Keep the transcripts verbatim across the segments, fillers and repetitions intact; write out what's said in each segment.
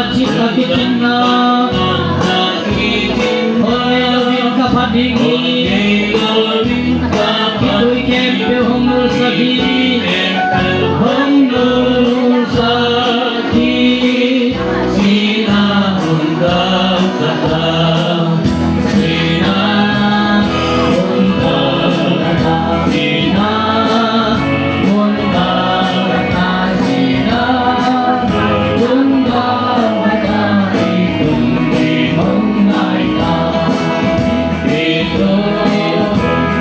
Cih ka kicinna, hong ngei loin ka phat ding hi. Khitui khempeuh hong nulsak hi, hong nulsak hi. Sihna hun galkhat a, sihna hun galkhat a, sihna hun galkhat a, sihna hun galkhat a, i tun ding hong nai ta. I tun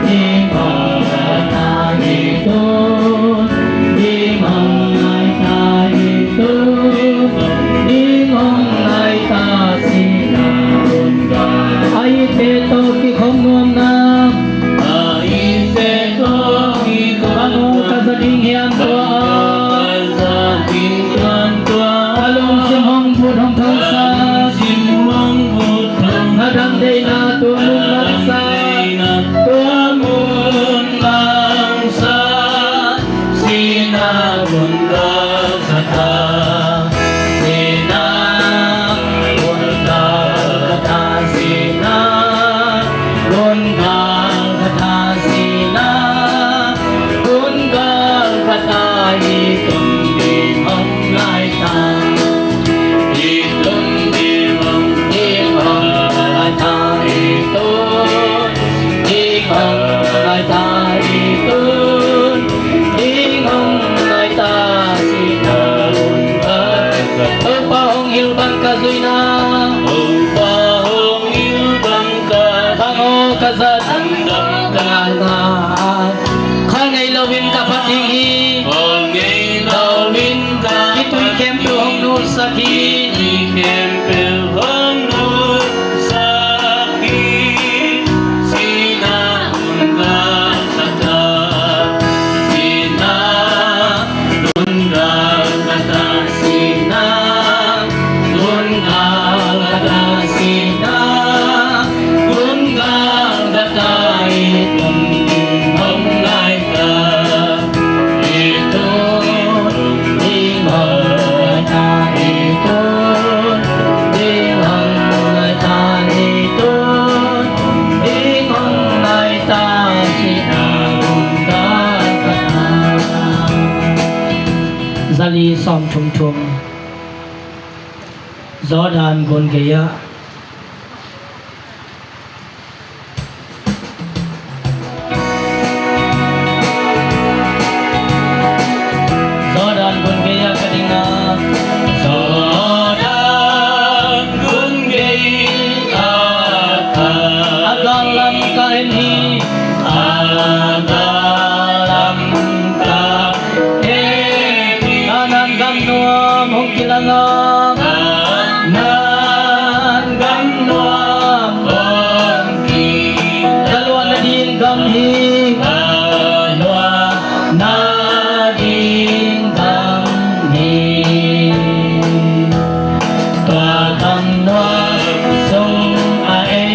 ding hong nai ta, i tun ding hong nai ta, i tun ding hong nai ta, sihna hun galkhat a. A itte tawh kikhop nuamna, a itte tawh kikhop nuamna, bang hong ka za ding hiam tua, bang hong ka za ding hiam tua, ka lungsim hong vut hong thangsak, ka lungsim hong vut hong thangsak, na dam deihna tua mun langsak, na dam deihna tua mun langsak. Sihna hun galkhat a, sihna hun galkhat a, sihna hun galkhat a, sihna hun galkhat a, i tun ding hong nai ta. I tun ding hong, ding hong nai ta, i tun ding hong nai ta, i tun ding hong nai ta, sihna hun galkhat a. Topa hong hilh bang ka zuihna, Topa hong hilh bang ka, bang hong ka za ding hong nai ta. Kha ngei loin ka phat ding hi, kha ngei loin ka phat ding hi. Khitui khempeuh hong nulsak hi, khitui khempeuh hong nulsak hi. Sihna hun galkhat a, sihna hun galkhat a, sihna hun galkhat a, sihna hun galkhat a, i tun ding hong nai ta. I tun ding hong nai ta, i tun ding hong nai ta, i tun ding hong nai ta, sihna hun galkhat a. Za li sawm thum thum. Jordan gun gei ah. Jordan gun gei ah ka ding a. Jordan gun gei ah ka, a gal lam ka en hi. A gal lam ka en hi. Kanaan gam nuam hong kilang a. Kanaan gam nuam hong kilang. Ka luahna ding gam hi. Ka luahna ding gam hi. Tua gam nuam sung ah ei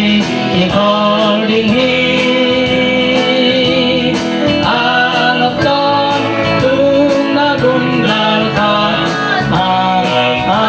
i khawl ding hi. A lop tawntung na gun galkhat a, a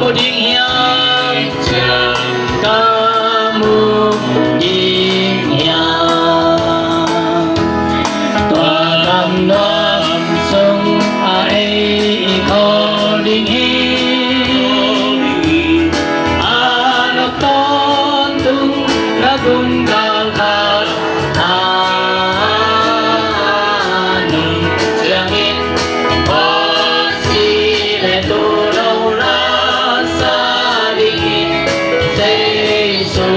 Ding hiam, ka mu ding hiam, tua gam nuam sung ah ei i khawl ding hi. A lawp tawntung na gun galkhat a nung ciangin, Mosi le Aaron lo la sa dingin, Jesu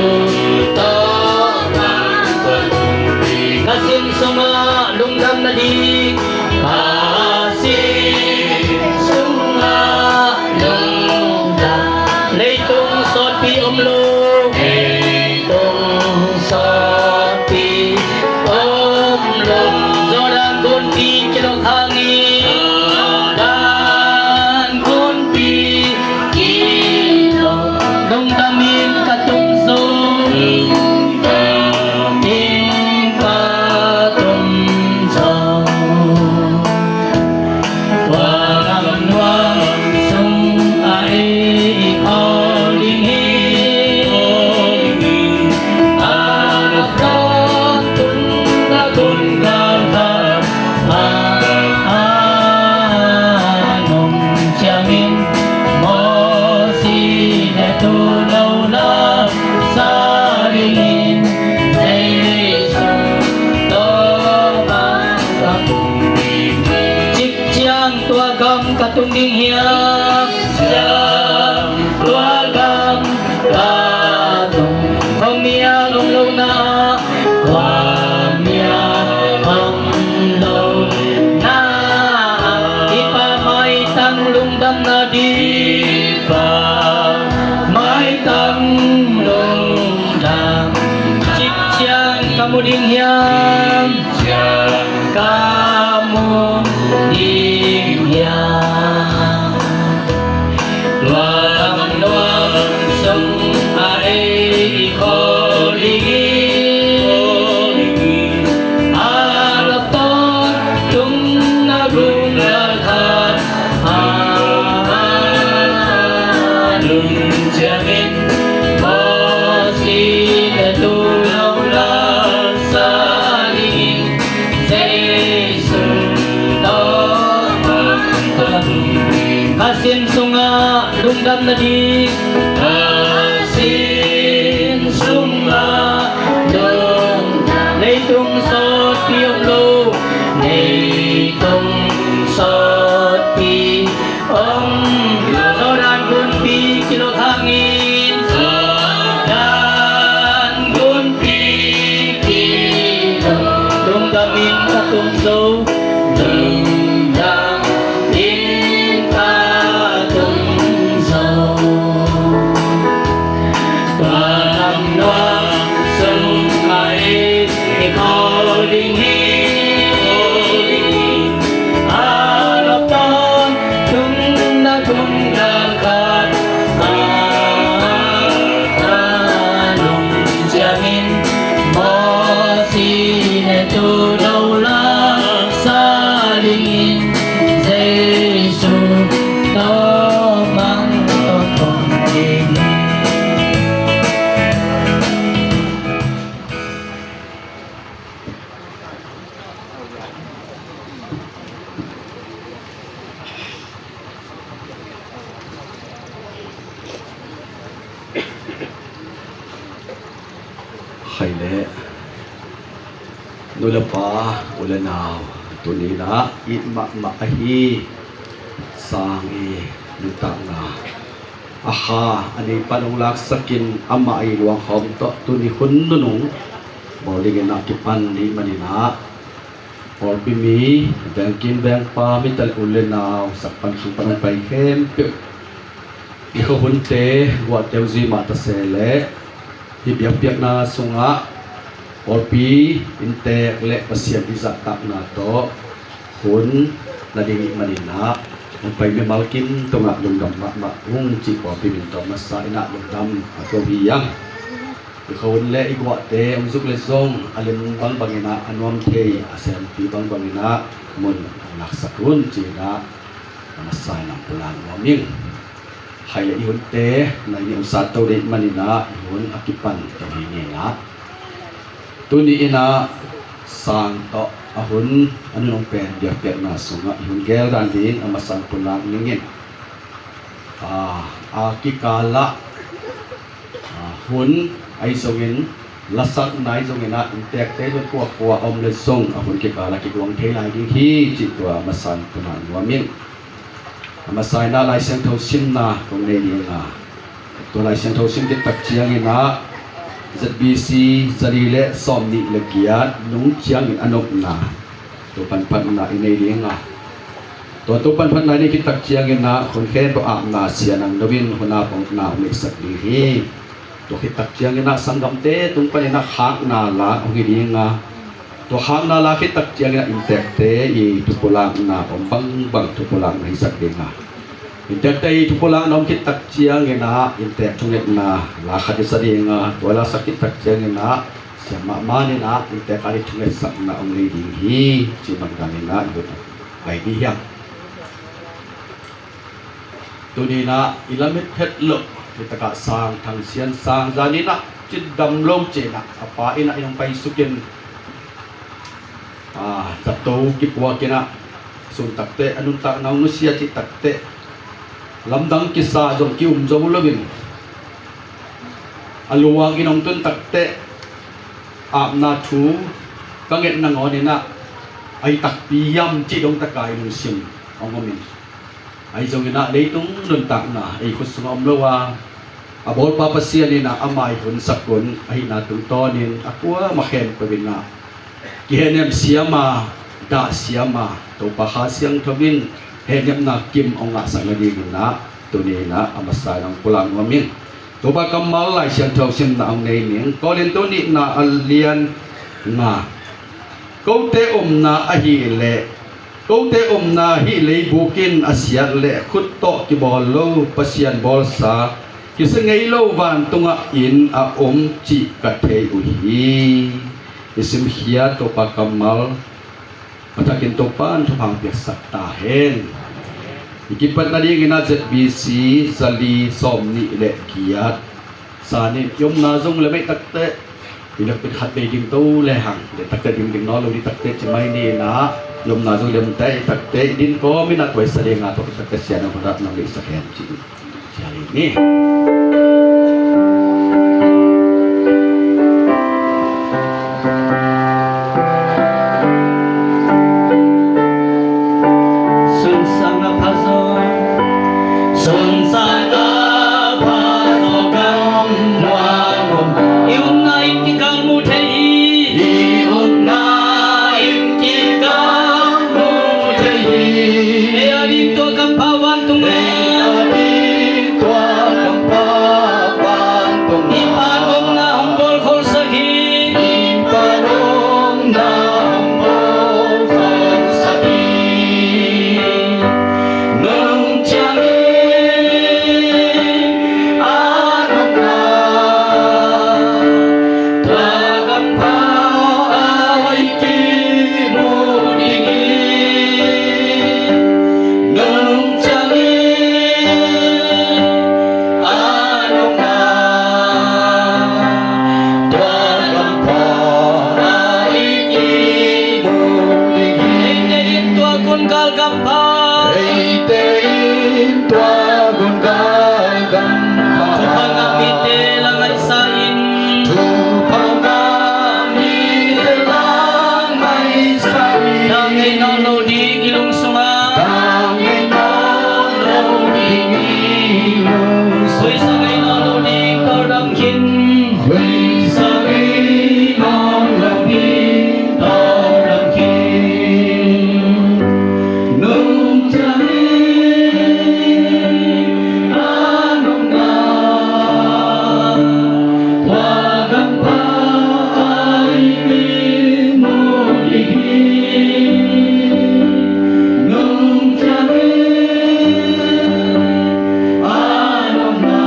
tawh bang tua tung ding. Ka sin sungah lungdam nading, ka sin sungah lungdam. Leitung sawtpi om lo, leitung sawtpi om lo. Jordan gunpi kilawk hangin, Jordan gunpi kilawk, lungdamin ka tung zo, lungdamin ka tung zo. Tua gam nuam sung ah ei i khawl ding hi. A lawp tawntung na gun galkhat a nung ciangin, Mosi le Aaron lo la sa dingin, Jesu tawh bang tua tung ding. Cik ciang tua gam ka tung ding hiam, ciang tua gam ka tung. Khuamial om lo na, khuamial om lo na, i Pa maitang lungdam nading, Pa maitang lungdam. Cik ciang ka mu ding hiam, ciang ka mu ding hiam. Tua gam nuam sung ah ei i khawl ding hi. A lawp tawntung na gun galkhat a nung ciangin, Mosi le Aaron lo la sa dingin, Jesu tawh bang tua tung ding. Ka sin sungah lungdam nading, ka sin sungah lungdam. Leitung sawtpi om lo, leitung sawtpi om lo. Jordan gunpi kilawk hangin, Jordan gunpi kilawk, lungdamin ka tung zo, lungdamin ka tung zo. Tua gam nuam sung ah ei i khawl ding hi. A lawp tawntung na gun galkhat a nung ciangin, Mosi le Aaron lo la sa dingin, Jesu tawh bang tua tung ding. Khaile, nu le pa, u le nau, tuni-in ah it mahmah ahi Sang i nuntakna a kha a nei pan hong laksakin amah i luangkhawm tawh tuni hun nunung bawl dingin ah kipan nih manin ah, pawlpi mi, vengkim vengpa, mite le u le nau, sak pan sung pan hong pai khempeuh i khuahunte, guahte uh zui mah ta se leh, hih biakpiakna sungah pawlpi inntek le Pasian i zahtakna tawh hun na ding ih manin ah, hong pai mimal kim tungah lungdam mahmah ung cih pawlpi min tawh masa in ah lungdam a ko hi hang. I khuahun le i guahte hong zuk leh zong a lem bangbangin ah, a nuam thei a sempi bangbangin ah mun hong laksak un ci-in ah a masa in ah hong pulak nuam ing. Hai le i hunte nai ni hong sat to deih manin ah i hun a kipan to hi ni in ah, tuni in ah sang tawh a hun a nunung pen biakpiakna sungah i hun gel dan ding a masa-in pulak ning in, a, a kikal ah, a, hun ahi zongin, lasakna ahi zongin ah inntekte zong kuakua a om le zong a hun kikal ah kiguang thei lai ding hi cih tua a masa-in pulak nuam ing. A masa-in ah Lai Siangtho simna kong nei ding a, tua Lai Siangtho sim khit tak ciangin ah Z B C zali le sawmnih le giat nung ciangin a nopna, tua panphatna i nei ding a, tua, tua panphatna i nei khit tak ciangin ah hun khempeuh apna Sia Nang No in hun a pongna hong neihsak ding hi. Tua khit tak ciangin ah sanggamte tung panin ah khakna la hong hi ding a, tua khakna la khit tak ciangin ah inntekte i thupulakna om bangbang thupulakna hisak ding a, inntekte i thupulakna om khit tak ciangin ah inntek thungetna la khat i sa ding a, tua la sak khit tak ciangin ah siamah man in ah inntek a i thungetsakna hong nei ding hi, cih bang danin ah i hun a pai ding hi hang. Tuni in ah i lamet phet loh, hi takah Sang Thang Sian Sang zan in ah cindam lo cin ah a pa in ah in hong paisuk in, a, zato kipuak in ah, sun takteh a nuntakna hong nusia cih takteh, lamdang kisa zong ki-um zo loin, a luang in hong tun takteh, apna thu ka nget nangawn in ah, a hi takpi hiam cih dong taka i lungsim hong om in, ahi zongin ah leitung nuntakna ei khut sungah om lo a, a bawlpa Pasian in ah ama i hunsak hun ahihna tungtawnin a kuamah khempeuh in ah kihehnem siam a, dah siam a, Topa Kha Siangtho in hehnepna kim hong ngahsak nadingin ah tuni in ah a masa-in hong pulak nuam ing. Topa kammal Lai Siangtho simna hong nei ning. Korinto nihna a lian nga. Kote omna ahih leh, kote omna hih leibuk in a siat leh khut tawh kibawl lo Pasian bawlsa, kisia ngei lo vantungah inn a om cih ka thei uh hi. I simkhiat Topa kammal a thakin Topa in thupha hong piaksak ta hen. I kipat nadingin ah Z B C zali sawmnih le giat, san in i omna zong lem ahih takteh, i lakpin khat vei ding to lehang, leh takteh ding ding nawn lo ding takteh ci mai ni in ah, i omna zong lem ahih takteh i din kawm in ah tua i sa ding a, tua i takteh Sia Nang hun a nang lei sak hen ci. Sia Nang ni. Sun sang a pha zaw, sun sang a pha zaw, kam nuam om. I omna inn kikal mu thei hi. I omna inn kikal mu thei hi. Ei a ding tua kampau vantung. Ei a ding tua kampau vantung. I Pa in omna hong bawl khawlsak hi. I Pa in omna hong bawl khawlsak hi. Nung ciangin a nopna, tua kampau a i kimu ding hi. Nung ciangin a nopna, tua kampau a i kimu ding hi. Eite in tua gungal kampau, eite in tua gungal kampau, thupha ngah mite la ngaihsa in, thupha ngah mite la ngaihsa in. Tang ngei nawn lo ding i lung sungah, tang ngei nawn lo ding i lung sungah. Khuaisa ngei nawn lo ding tawldam khin. Khuaisa ngei nawn lo ding tawldam khin. Nung ciangin a nopna, tua kampau a i kimu ding hi. Nung ciangin a nopna,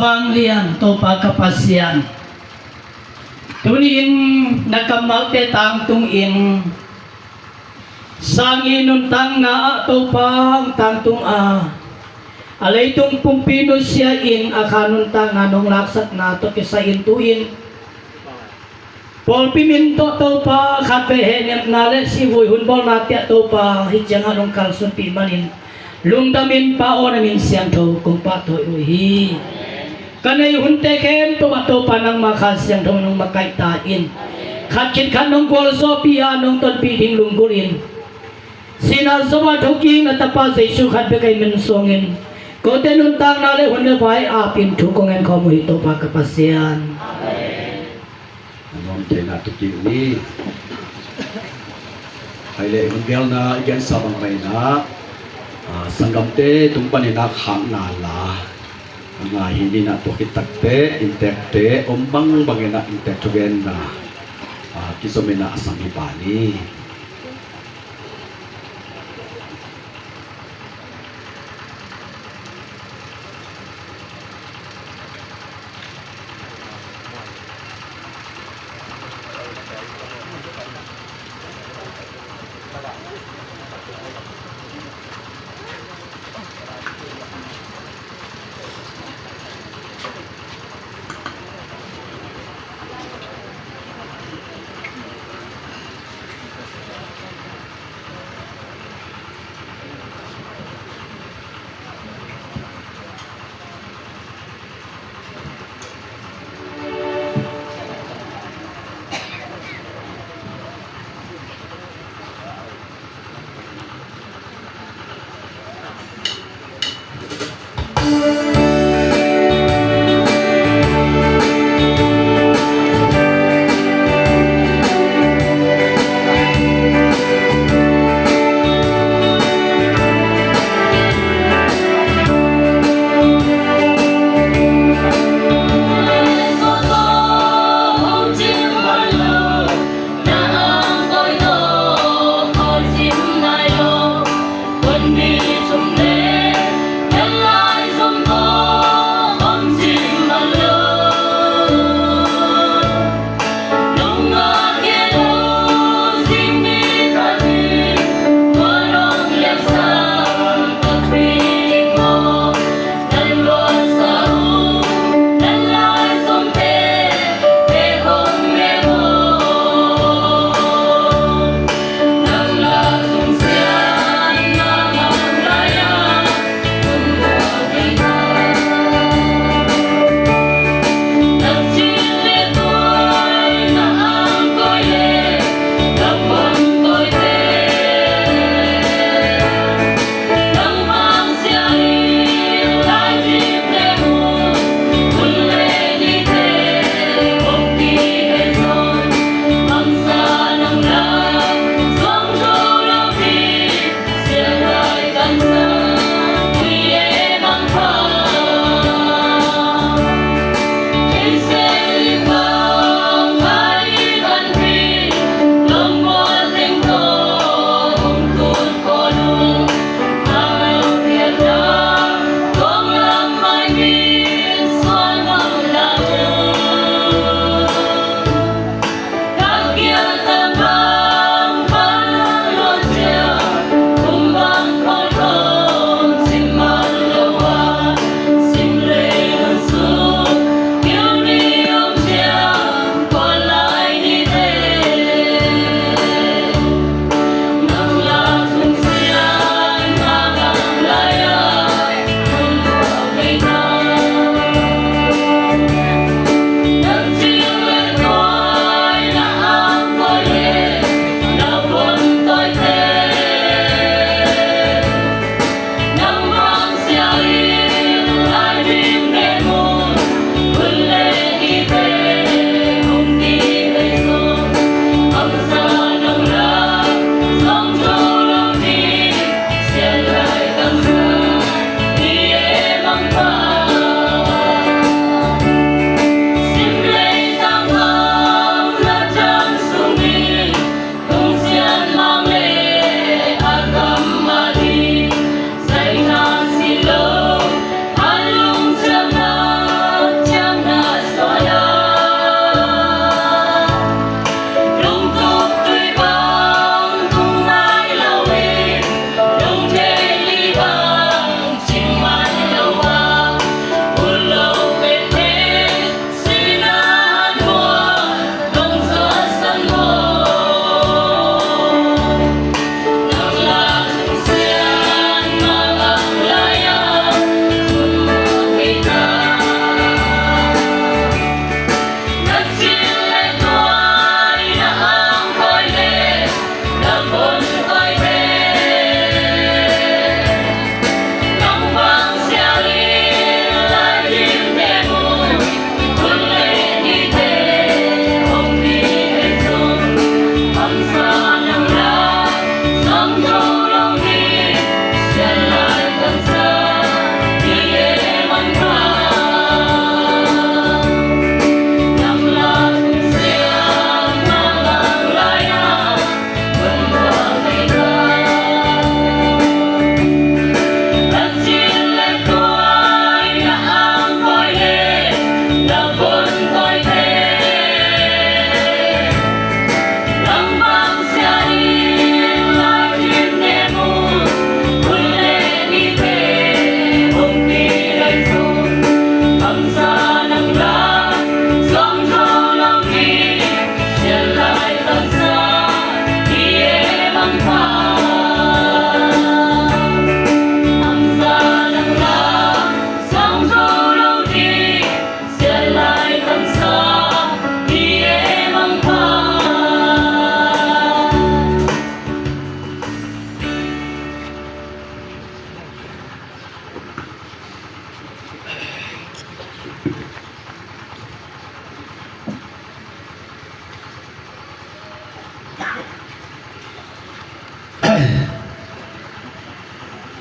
Vanglian Topa ka Pasian, tuni-in na kammalte tangtungin sang i nuntakna ah Topa hong tangtung a, a leitung pumpi nusia-in a kha nuntakna nong laksakna tawh kisai-in tu-in pawlpi min tawh Topa khatvei hehnepna le sihvui hun bawlna tiah Topa hih ciangah nong kalsunpih manin lungdamin Pa aw na min siangtho kong pahtawi uh hi. Ka neih hunte khempeuh ah Topa nangma Kha Siangtho nong makaih ta in. Khat khit khat nong gualzawhpih a nong tonpih ding lunggulh in. Sihna zo a thokik na Tapa Jesu khat bek a i min suangin kote nuntakna le hun le vai apin thu kong ngen khawm uh hi Topa ka Pasian. Amen. A nuam theihna tawh kik ni. Hai le hun gelna i gensa bang mah in ah, ah, sanggamte tung panin ah khakna la a ngai hi. Ni in ah tua khit takteh inntekte om bangbangin ah inntek thugenna, ah, kizom in ah a sam hi pah ni.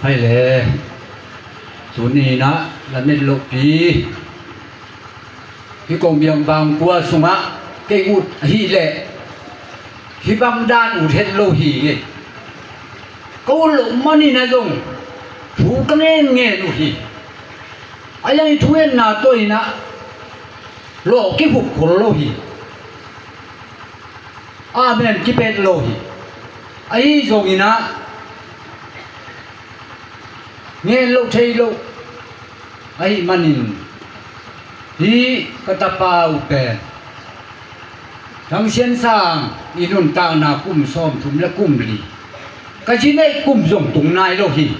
Hai le, tuni-in ah lamet lohpi, hih kong biang bangkua sungah kei ut ahih leh hih bang dan ut het lo hi. Ka ut loh manin ah zong thu ka ngen ngen uh hi. A yang i thu ngenna tawh in ah lawh kikhup khol lo hi. Amen kipet lo hi. Ahi zongin ah ngen loh thei lo ahih manin, hih ka tapa uh pen Thang Sian Sang i nuntakna kum sawmthum le kum li, ka zi neih kum zong tung nai lo hi.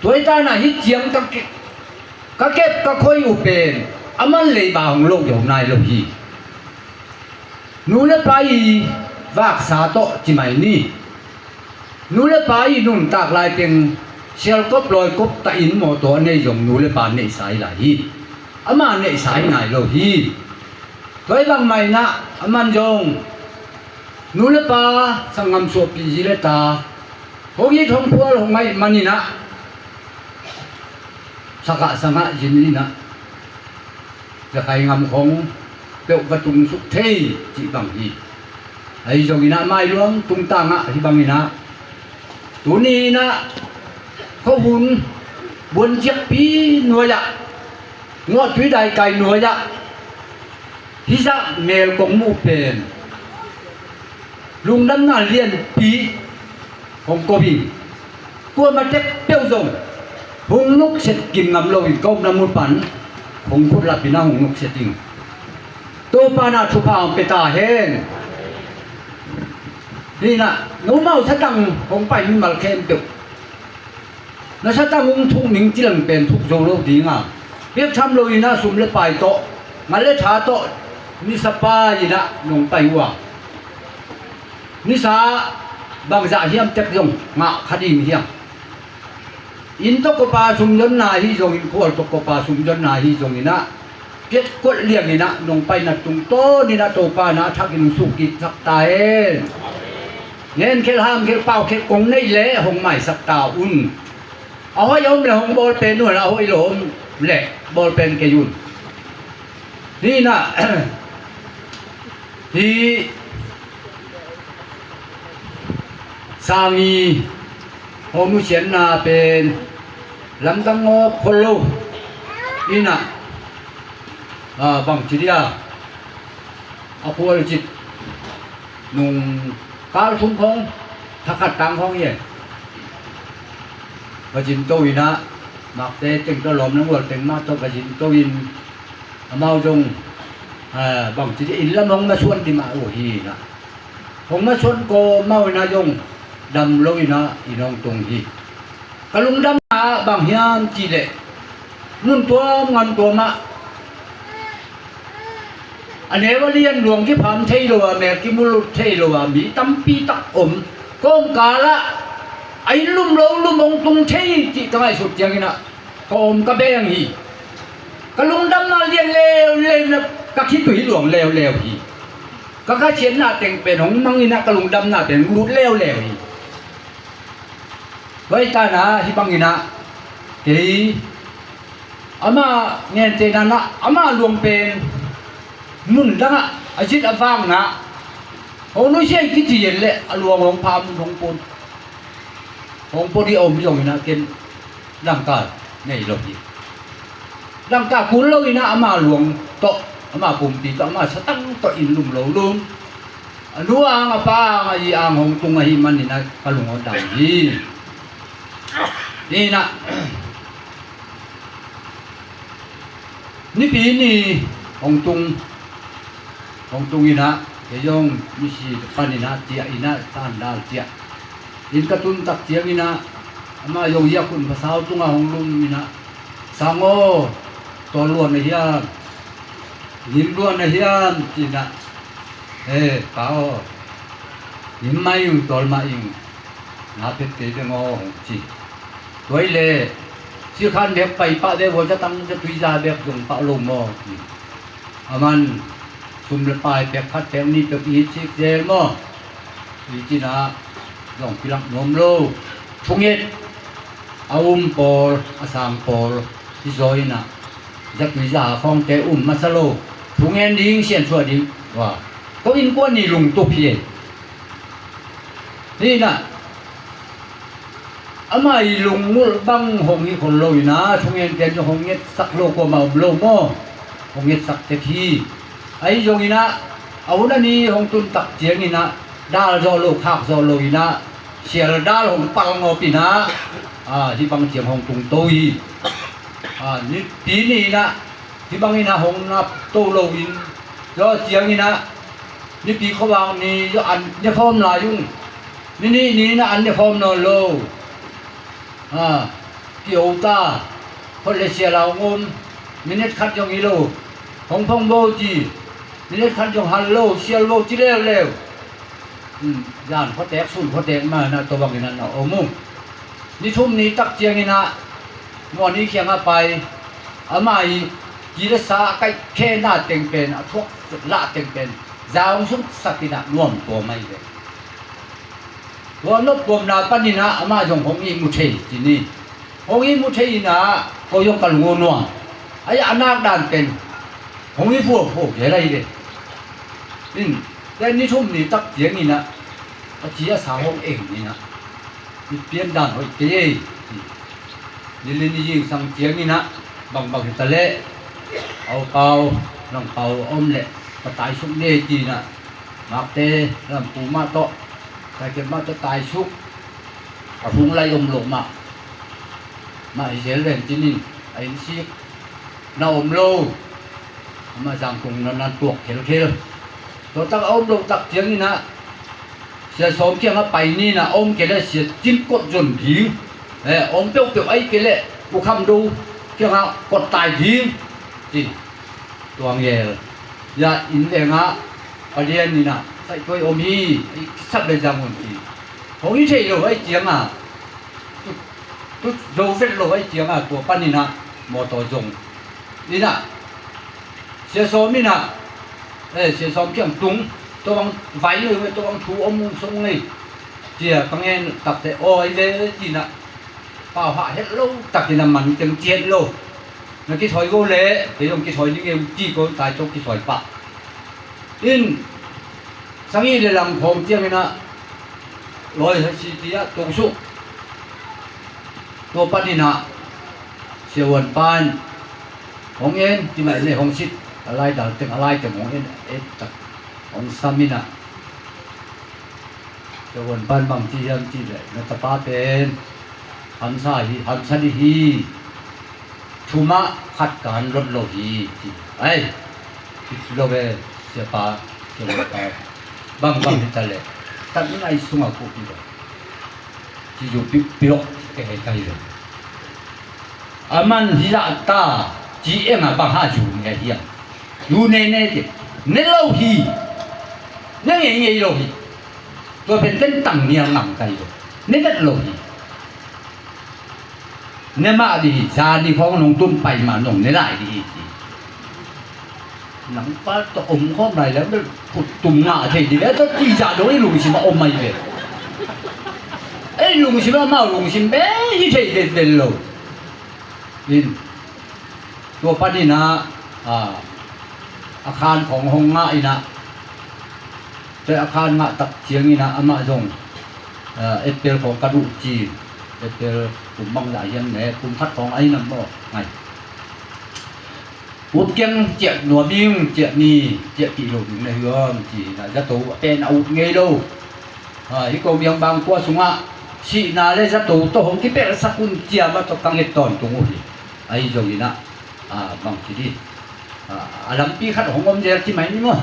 Tua hi ta in ah hih ciang ka ke-, ka kep ka khoi uh pen aman leiba hong loh zo nai lo hi. Nu le pa i vaksa tawh ci mai ni. Nu le pa i nuntak lai teng sialkop lawikop ta in mawtaw a nei zong nu le pa neihsa hi lai hi. Ama neihsa hi nai lo hi. Tua hi bangmah in ah aman zong nu le pa, sanggam suahpih zi le ta, hong it hong phual hong ahih manin ah sakah sangah zin in ah Rakhine gam khong peuh va tung suk thei cih bang hi. Ahi zongin ah mailuang tungtang ah hih bangin ah tuni-in ah khuahun buanciakpi nuai-ah, Nguahtui daikai nuai-ah hih zah mel kong muh pen lungdamna lianpi hong ko hi. Kuamah tek peuh zong hong nukset kim ngam loin ka omna mun pan hong khutlapin ah hong nukset ing. Topa in ah thupha hong pia ta hen. Hi in ah nomau satang hong pai mimal khempeuh, na satang hong thuk ning ci leng pen thuk zo lo ding a, piaktham loin ah sum le pai tawh, ngal le tha tawh, nisa pai in ah nong pai uh a, nisa bangzah hiam tek zong ngah kha ding hiam? Inn tawh kopa sumzonna ahi zongin, khual tawh kopa sumzonna ahi zongin ah, piatkot liangin ah nong paina tungtawnin ah Topa in ah a thakin hong sukkiksak ta hen. Ngenkhelh, hamkhelh, paukhelh kong neih leh hong maisak ta un. A hoih a om leh hong bawl pen un, a hoih lo om leh bawl pen kei un. Hi in ah, hi Sangi hong nusiatna pen lamdang ngawp khol lo. Hi in ah, ah, bangci dia, a khualzin nung kal thum khong, thakhat tang khong hi. Ka zin to in ah, makte teng tawh lawm nang ual teng mah tawh ka zin to in, amau zong, ah, bangci dia inn lam hong masuan ding mah uh hi in ah, hong masuan kawm mah uh in ah zong dam lo in ah inn hong tung hi. Ka lungdamna bang hiam cih leh, mun tuam ngan tuam ah a neu a lian luang kipham thei lo a, mel kimulut thei lo a mi tampi tak om. Kawmkal ah a inn lum lo lum hong tung thei cih ka ngaihsut ciangin ah ka om ka beng hi. Ka lungdamna lian leuleu in ah ka khitui luang leuleu hi. Ka khasiatna teng pen hong mang in ah ka lungdamna pen hong lut leuleu hi. Tua hi ta in ah hih bangin ah kei ama gentehna in ah ama luang pen mun dang ah a zit a vak in ah hong nusia hi kici yen leh a luang hong pha mun hong pon, hong pon hi a om zongin ah ken dangka nei lo hi. Dangka kul lo in ah ama luang tawh, ama pumpi tawh, ama satang tawh inn lum lo lum. A nu ang, a pa ang, a zi ang hong tung ahih manin ah ka lung hong dam hi. Hi in ah, Nipi ni hong tung, hong tung in ah, kei zong misi panin ah ciah in ah, tandal ciah in ka tun tak ciangin ah, amah zong hih a khun pasau tungah hong lum in ah, "Sang aw, tawl lua na hiam, ngim lua na hiam?" ci in ah, "He pa aw, ngim mah ing, tawl mah ing, na phet kei veng aw," hong ci. Tua hi leh, "Sikhan bek pai pah ve, vua zatang zatui za bek zong pah lo maw?" Aman sum le pai pek khat pek nih pek i sik zel maw? I cih in ah zong pilak nuam lo. Thunget A um pawl, a sang pawl hi zaw inah, zatui zaha khawngte um masa lo, thungen ding, siansuah ding, ua, ko innkuan ni lungtup hi ei. Hi inah, ama i lungngulh bang hong hi khol lo inah, thungen pen zong hong ngetsak lo kuamah om lo maw? Hong ngetsak tek hi. Ahi zong inah, a hun a ni hong tun tak ciang inah, dal zawh lo, khak zawh lo inah, sial dal hong palngawp inah, a, hih bang ciang hong tungto hi. A, nipi ni inah, hih bang inah hong napto lo in, zawh ciang inah, nipi khuavak ni zawh an ne khawm lai ung. Ni nih ni inah an ne khawm nawn lo. A, ki-o ta, khot le sial a hong om, minute khat zong hi lo, hong phong bo ci, minute khat zong hal lo, sial bo ci leuleu. Hmm, zan khuatek, sun khuatek ma na tua bangin a na om uh. Ni thum ni tak ciang inah, muani kiangah pai, ama i ki le sa a kaih khe na teng pen, a thuak lah teng pen, za hong suksak inah nuam tua mai ve. Tua nop tuamna panin ah amah zong hong ihmu thei ci ni. Hong ihmu thei inah ko zong ka lung uh nuam. Ai a nak dan pen hong ihmu phuaphuap kei lai ve. In, tua ni thum ni tak ciang inah a ci a sa hong eng inah, i pian dan hoih kei ei ci. Ni li ni zingsang ciang inah bangbang hi ta leh, a u Pau, nang Pau a om leh ka taisuk ni ei ci inah, Ngakte lampu mah tawh, kaikep mah tawh taisuk. A hung lai om loh mah, mah hi zel ven cinin, a innsik na om lo. Amah zangkung na nan tuak khelkhel. Tua tak a om loh tak ciang inah, Sia Sawm kiangah pai ni inah, a om kei leh Sia Cin kot zon ding, eh, a om peuhpeuh, ahih kei leh U Kham Do kiangah kot tai ding ci. Tuang Yel, ya, inn lengah Palian inah saihtuai om hi, i sap le zang un ci. Hong hi thei lo ahih ciangah, tu, tu zo vet lo ahih ciangah, tua pan inah mawtaw zong inah, Sia Sawm inah, eh, Sia Sawm kiang tung, tua bang vai ngei, tua bang thu om sung ngei, cia ka ngen takteh, aw, hi ve ci inah, pau hah het lo takin a man teng ci het lo. Na kithawi go leh kei zong kithawi ning e, u ci ko tai tawh kithawi pah. In, sagih le lang khawng ciang inah Lawi Haisi ti ah tosuk. Tua pan inah Sia Huan Pa in hong en, ci mah in hong sit, a lai dal teng, a lai teng hong en, et tak hong sam inah, Sia Huan Pa in bang ci hiam cih leh, na tapa pen hamsa hi, hamsa dih hi. Thumah khat kan lot lo hi ci. Ai, hi lo ve, siapa, Sia Huan Pa, bangbang hi ta leh, tat ngai sungah kuk hi lo ci zu pi, pi lo, ke hei kai lo. A man hi zah ta ci, eng a bang hah zu ne hiam? Zu ne ne ci, ne lo hi. Ne ngei ngei lo hi. Tua pen ken tang nial ngam kai lo. Ne vet lo hi. Ne mah dih hi, zani khawng nong tun pai ma nong ne lai dih hi ci. Nang pa tawh om khawm lai leh bel khut tum ngah thei dih leh, tawh cih zah dong ei lungsim ah om ahi ve. Ei lungsim ah, amau lungsim bel hi thei vet vet lo. In, tua pan inah, a, a khan khawng hong ngah inah, tua a khan ngah tak ciang inah amah zong, a, April khawng ka duh ci, April kum bang zah hiam ne, kum khat khawng ahi nam maw, ngai. Ut keng ciah nuam ing, ciah ni, ciah kih lo ding na hiam ci inah, zato a pen a ut ngei lo. A, hih ko biang bang kua sungah sihna le zato tawh hong kipelhsak un ci a, amah tawh ka nget tawntung uh hi. Ahi zong inah, a, bang ci dih, a, a lampi khat hong om zel ci mai ni maw.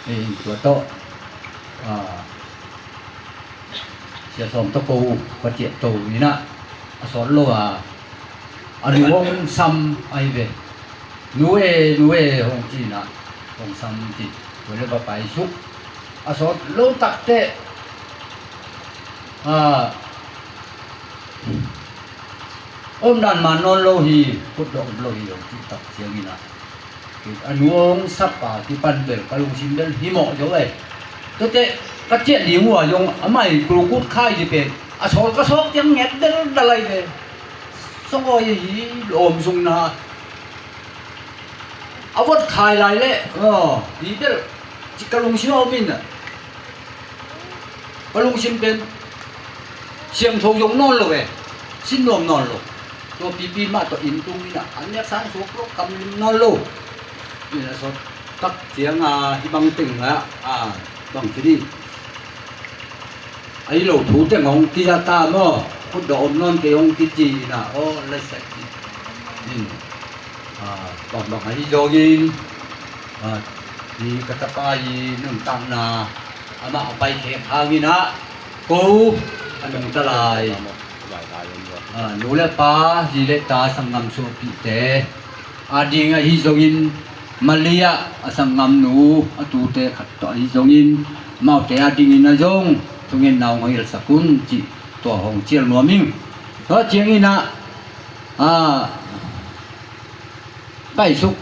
Ei, tua tawh, a, Sia Sawm tawh ko ka ciah to inah, a sawt lo a, a nu hong sam ahi ve. Nu e, nu e, hong ci inah hong sam ci. Tua leh va paisuk. A sawt lo takteh, a, om dan man nawn lo hi, khut dawh om lo hi, hong cih tak ciang inah, a nu hong sap a kipan bel ka lungsim bel hi mawh zo ei. Tuate ka ciah ding uh a zong amah i kulkut khai dih pen a sawl ka sawk ciang nget deldal ahi ve. Song aw hi, lawm sung na a vot khai lai leh, aw, hi bel ci ka lungsim a om in a, ka lungsim pen siangtho zong nawn lo e, sin nuam nawn lo. Tua pipi mah tawh inn tung in a, an nek sang suak lo, kam lim nawn lo. In a sawt tak ciang a, hi bang teng a, a, bang ci dih. A hi lo thu teng hong kiza ta maw? Khutdawh om nawn kei hong kici in a, aw, lasak ci. In, a, bangbang ahi zongin, a, hi ka tapa i nuntakna amah a paikhek hangin a, ko a nungta lai, a, nu le pa, zi le ta, sanggam suahpihte ading ahi zongin, Malaysia a sanggamnu a tute khat tawh ahi zongin, amaute adingin a zong thungetna hong hilhsak un cih tua hong cial nuam ing. Tua ciangin a, a, paisuk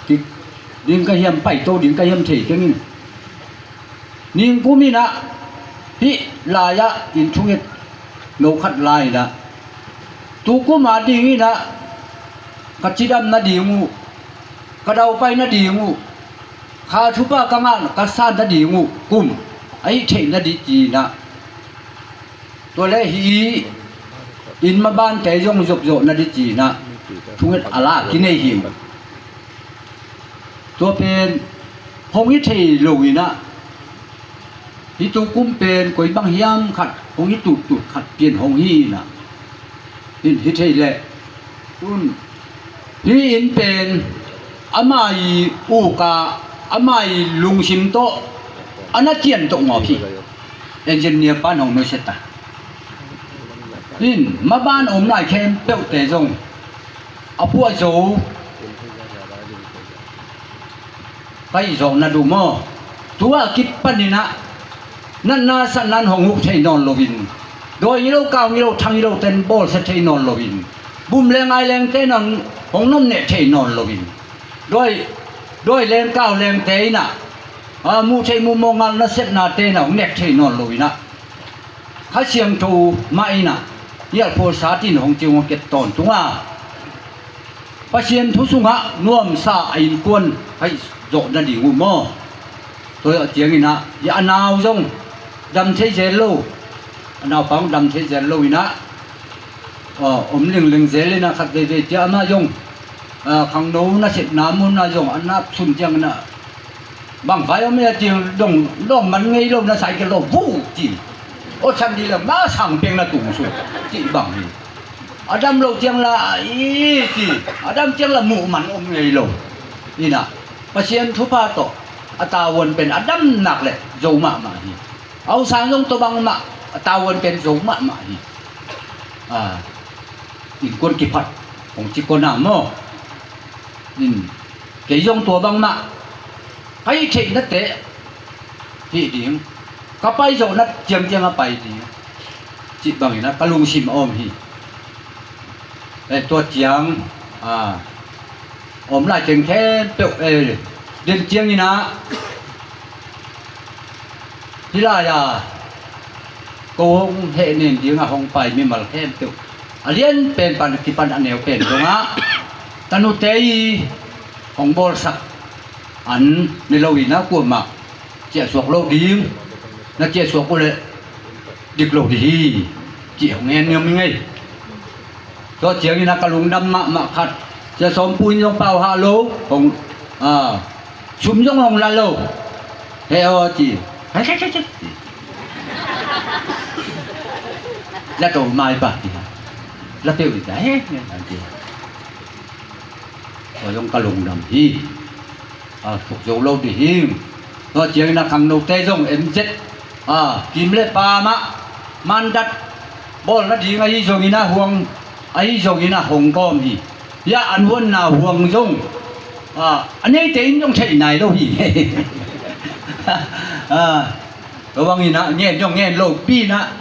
ding ka hiam, paito ding ka hiam thei keng in. Ningkum in a, hih lai-ah inn thunget no khat lai in a, tukum adingin a, ka cidam nading uh, ka daupai nading uh, kha thupha ka ngah ka san nading uh kum a hih theih nading ci in a, tua leh hih inn mabante zong zopzawh nading ci in a, thunget a la kinei hi uh. Tua pen hong hi thei lo in a, hih tukum pen koi bang hiam khat hong hi tuttut khat pian hong hi in a, in hi thei leh, un, hih inn pen ama i uka, ama i lungsim tawh a na cian tawh ngawp hi. Engineer pan hong nusia ta. In, maban om lai khempeuhte zong a puah zo ka hih zawh na duh maw? Tua kipan in a, natna satna in hong huh thei nawn lo in, dawi hi lo, kau hi lo, thang hi lo ten bawlsia thei nawn lo in, bum leng ai lengte in hong, hong nomneh thei nawn lo in, dawi, dawi leng kau lengte in a, a, muh theih muh mawh ngal nasepnate in a hong nek thei nawn lo in a, Kha Siangtho mah in a, hialphual sa tin hong cing hong ket tawntung a, Pasian thu sungah nuamsa a innkuan ka hih zawh nading uh maw? Tua ciangin a, hih a nau zong dam thei zel lo, a naupa zong dam thei zel lo in a, aw, om lingling zel in a, khat veivei ciang amah zong, a, khangno nasepna mun ah zong a nap sun ciangin a, bang vai om e a cih dong, dong man ngei lo, na sai kei lo, vu ci. Aw, san di le ma sang peng na tung su ci bang hi. A dam lo ciang la i ci, a dam ciang la muh man om ngei lo. Ina, Pasian thupha tawh a tavuan pen a dam nak le zo mahmah hi. A usang zong tua bangmah a tavuan pen zo mahmah hi. A, innkuan kiphat hong ci kona maw? In, kei zong tua bangmah ka hih theih na teh hih ding, ka pai zawh na ciamciam a pai ding cih bangin a ka lungsim a om hi. Eh, tua ciang, a, om lai teng khempeuh, eh, den ciangin a, hih lai-a ko hong hehnem dingah hong pai mimal khempeuh, a lian pen pan kipan a neu pen dongah tanute i hong bawlsak an ne lo in a, kuamah ciahsuak lo ding, na ciahsuak uh leh dik lo ding hi, cih hong en niam i ngei. Tua ciangin a ka lungdam mahmah khat, Sia Sawm Pu in zong pau hah lo, hong, a, sum zong hong la lo. He aw ci. He, he, he, he. La to mai pa. La peuh in ta he, he, he, he. Tua zong ka lungdam hi. A, thuk zo lo ding hi. Tua ciangin a khangnote zong M Z, a, kim le pa mah mandat bawl nading ahi zongin a huang, ahi zongin a hong gawm hi. Hiah an huanna huang zong, a, a neite in zong theih nai lo hi. A, tua bangin a ngen zong ngen lo pi in a,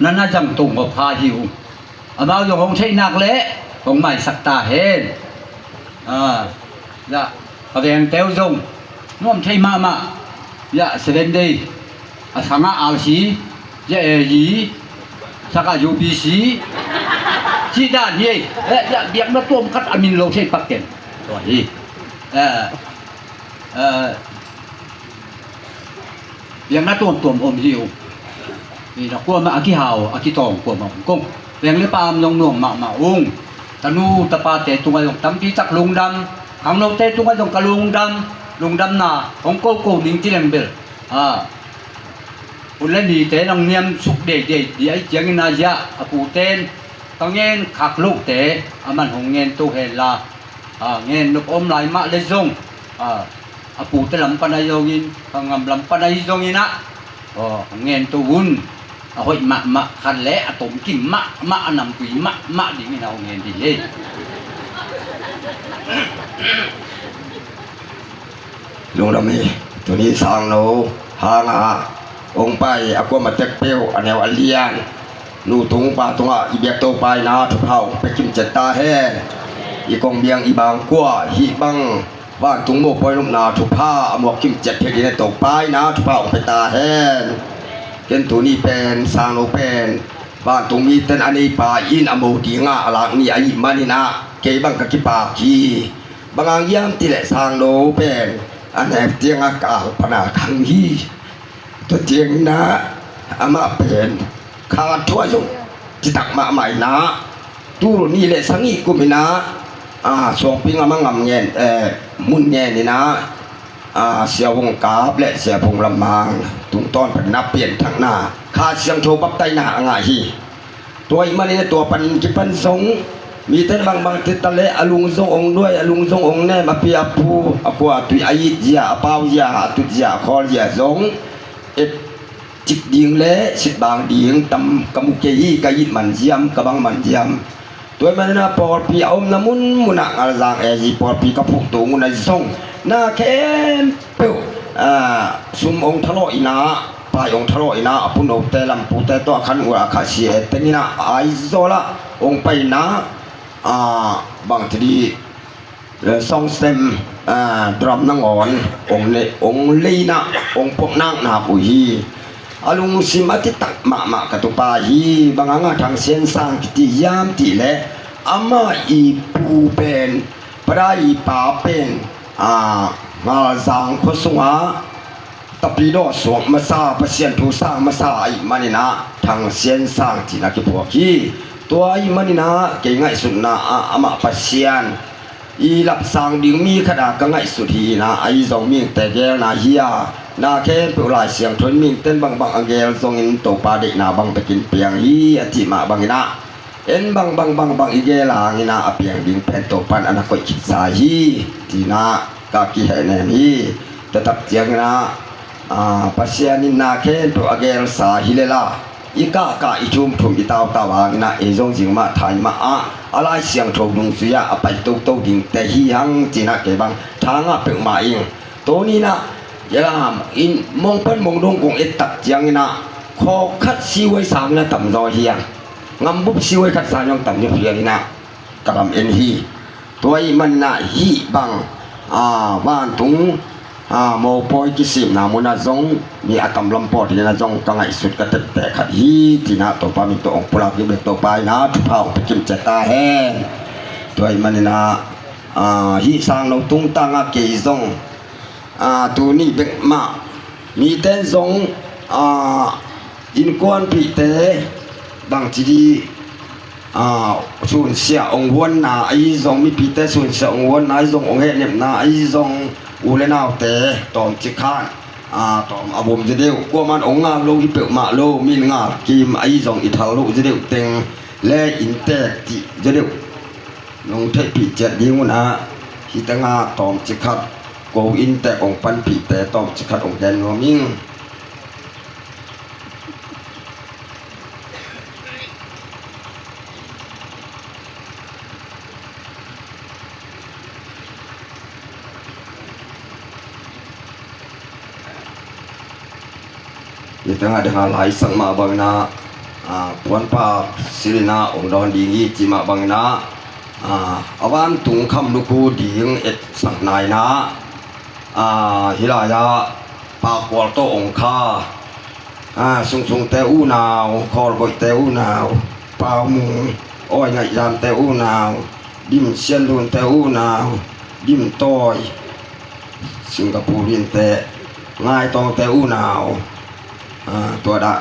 na na zang tung ngawp kha hi uh. Amau zong hong theih nak leh hong maisak ta hen. A, zah, ka vengte uh zong nuam thei mahmah. Zah, Seven Day, a sangah R C, zah, A G, sakah U P C, Cih dan hi. Eh, biakna tuam khat a min lo thei pak ken. Tua hi. Eh, eh, biakna tuamtuam om hi uh. Hi na, kuamah a kihau a kitawng kuamah om kong. Veng le pam zong nuam mahmah ung. Tanu tapate tungah zong tampi tak lungdam. Khangnote tungah zong ka lungdam. Lungdamna hong koko ning ci leng bel, a, hun le nite nang niam suk deidei di ahi ciangin a zia a puten ka ngen khak lote a man hong ngen to hen la, a, ngen nop om lai mah le zong, a, a pute lam pan ahi zongin, ka ngam lam pan ahi zongin ah, aw, hong ngen to un. A hoih mahmah khat le a tomkim mahmah, a namtui mahmah dingin a hong ngen ding hi. Lungdam hi. Tuni sangno hangah hong pai a kuamah tekpeuh, a neu a lian, nu tung pa tungah i biak Topa in ah thupha hong pia kimciat ta hen. I kong biang i bangkua hih bang vantung mopawi nopna thupha a muak kimciat phei dingin Topa in ah thupha hong pia ta hen. Ken tuni pen, sangno pen, vantung miten a neipa in a mo dingah a lak ni ahih manin ah kei bang ka kipak hi. Bang hang hiam cih leh sangno pen a nek ciangah ka ang pana khang hi. Tua ciangin ah amah pen kha thuah zong citak mahmah in ah, tul nih le sagih kum in ah, a, suangpi ngam a ngam ngen, eh, mun ngen in ah, a, Sia Vung Kap le Sia Vung Lam Mang tungtawn panin ah pianthakna, Kha Siangtho baptaina a ngah hi. Tua ahih manin tua panin kipan zong mite bangbang tita le a lung zong ong duai, a lung zong ong nem, a pi a pu, a khua a tui, a it zia, a pau zia, a tut zia, a khawl zia zong et cik ding le sit bang ding tam ka mu kei hi. Ka it man ziam, ka bang man ziam. Tua ahih manin ah pawlpi a omna munmunah Ngalzang A G pawlpi ka phuhtu ngun ahi zong na khempeuh, ah, sum ong thalawh in ah, pai ong thalawh in ah, a pu note lampute tawh a khan ua a kha sia e teng in ah Aizawl ah ong pai in ah, ah, bang ti di, eh, sound system, ah, drum nangawn ong le, ong lei in ah ong pok naknak uh hi. A lungsim a titak mahmah ka tupa hi. Bang hang a Thang Sian Sang kiti hiam cih leh amah i pu pen, Pa Dai i pa pen, ah, Ngalzang khua sungah tapidaw suak masa, Pasian thu sang masa ahih manin ah Thang Sian Sang ci-in a kiphuak hi. Tua ahih manin ah kei ngaihsutna ah amah Pasian i lapsang ding mi khat a ka ngaihsut hi in ah, ahi zong mihingte geelna hi a, na khempeuh Lai Siangtho in mihingte in bangbang a geel zongin Topa deihna bang bekin piang hi a cih mah bangin ah, en bangbang bangbang i geel hangin ah a piang ding pen Topa in a na koih khitsa hi ci-in ah ka kihehnem hi. Tua tak ciangin ah, ah, Pasian in na khempeuh a geelsa hi lel a, i kahkah, i thumthum, i tautau hangin ah ei zong zing mah thai mah ah a Lai Siangtho dungzui ah a pai toto dingte hi hang ci-in ah kei bang tha ngah peuhmah ing. Tuni in ah, ya lam in mong pan mong dong kong et tak ciangin ah khawk khat siuai sangin a tamzaw hi a, ngambup siuai khat sangin a tamzaw hi a, in ah ka lam en hi. Tua ahih manin ah hih bang, ah, vantung, ah, mopawi kisimna munah zong mi a tamlam pawt in ah zong ka ngaihsut ka tepte khat hi ci-in ah Topa min tawh hong pulak ding bek Topa in ah thupha hong pia kimciat ta hen. Tua ahih manin ah, ah, hih sangno tungtang ah kei zong, ah, tuni bek mah mite in zong, ah, innkuanpihte bangci di, ah, sunsia ong huanna ahi zong, mipite sunsia ong huanna ahi zong, ong hehnepna ahi zong, u le naute tawmcik khat, ah, tawm a vom zia deuh, kuaman ong ngal lo hi peuhmah lo, min ngal kim ahi zong i thal loh zia deuh teng le inntek cih zia deuh nong theihpih ciat ding un ah, hih tengah tawmcik khat ko inntek ong panpihte tawmcik khat ong gen nuam ing. Hih tengah dingah laisak mah bangin ah, ah, puanpak silh in ah ong dawn ding hi cih mah bangin ah, ah, a vantung kham lukhu ding etsakna in ah, ah, hih lai-ah Pakkual tawh ong kha, ah, Sungsungte unau, Khawlboihte unau, Paumung, Awi Ngaih Zamte unau, Dim Sian Lunte unau, Dim Tawi, Singapore Linte, Ngai Tawngte unau, ah, tua dah,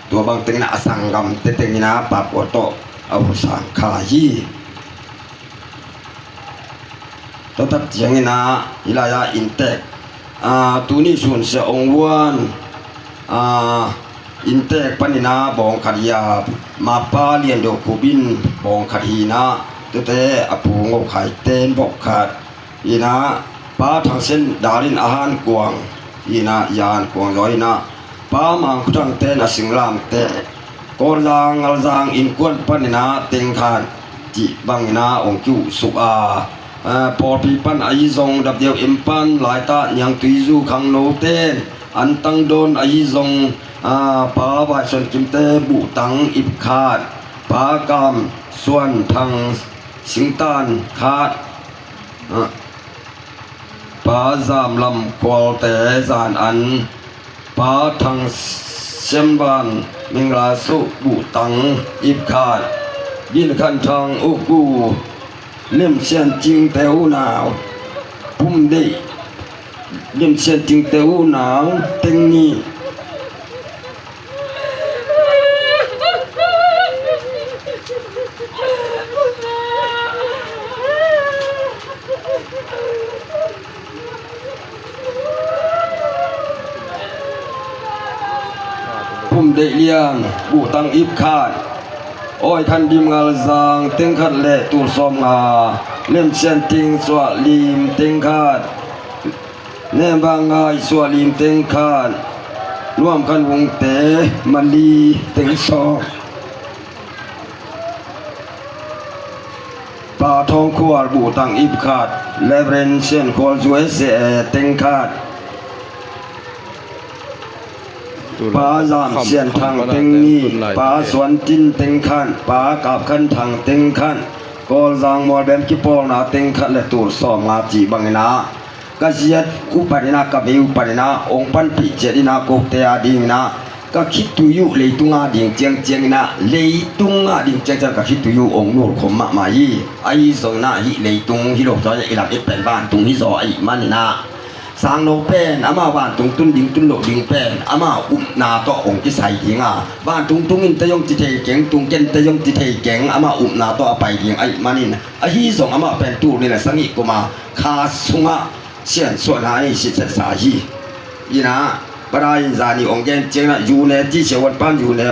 tua bang teng in ah a sanggamte teng in ah Pak Kua tawh a husang kha hi. Tua tak ciangin ah, hih lai-ah inntek, ah, tuni sun sia ong vuan, ah, inntek panin ah bawng khat hi a, Mapa Lian Dawh Khup in bawng khat hi in ah, tuate a pu Ngo Khai ten bawng khat hi in ah, Pa Thang Sen Dal in a hankuang hi in ah, i hankuang zaw hi in ah, Pa Mang Khu Thang ten a singlamte, Kawlzang, Ngalzang innkuan panin ah teng khat cih bangin ah ong kiuhsuk a, eh, pawlpi pan ahi zong W M pan laitak Niangtui Zu Khangno ten an tang dawn ahi zong, ah, Pa Vai Suan Kimte buhtang ip khat, Pa Kam Suan Thang singtan khat, ah, Pa Zam Lam Khualte zan an, Pa Thang Siam Van Mingla Suh buhtang ip khat, Bin Khan Thang U Ku, Lem Sian Cingte unau, Pum Deih, Lem Sian Cingte unau teng nih. Pum Deih Lian buhtang ip khat, Awi Khan Dim Ngalzang teng khat le tul sawm nga, Lem Sian Ting Suah Lim teng khat, Nem Bang Ngai Suah Lim teng khat, Nuam Khan Vungte Mali teng sawm. Pa Thawng Khual buhtang ip khat, Reverend Sian Khual U S A teng khat, Pa Zam Sian Thang teng nih, Pa Suan Tin teng khat, Pa Kap Khan Thang teng khat, Kawlzang Mualbem kipawlna teng khat le tul sawm nga cih bangin ah, ka ziat uh panin ah, ka vei uh panin ah ong panpih ciat in ah, kote a dingin ah, ka khitui uh leitung a ding ciangciangin ah, leitung a ding ciangciang ka khitui uh ong nulkhawm mahmah hi. Ahi zongin ah hih leitung hi lo zaw, i lam i pen vantung hi zaw ahih manin ah, Sangno pen ama vantung tun ding tun loh ding pen ama upna tawh ong kisai ding a, vantung tung in te zong ci thei keng, tung ken te zong ci thei keng, ama upna tawh a pai ding ahih manin, ahi zong amah pen tul nih le sagih kum a kha sungah siansuahna a nei sitsetsa hi. Inah, Pa Dai in zani ong gen ciangin ah, June ti sia, Uan pan June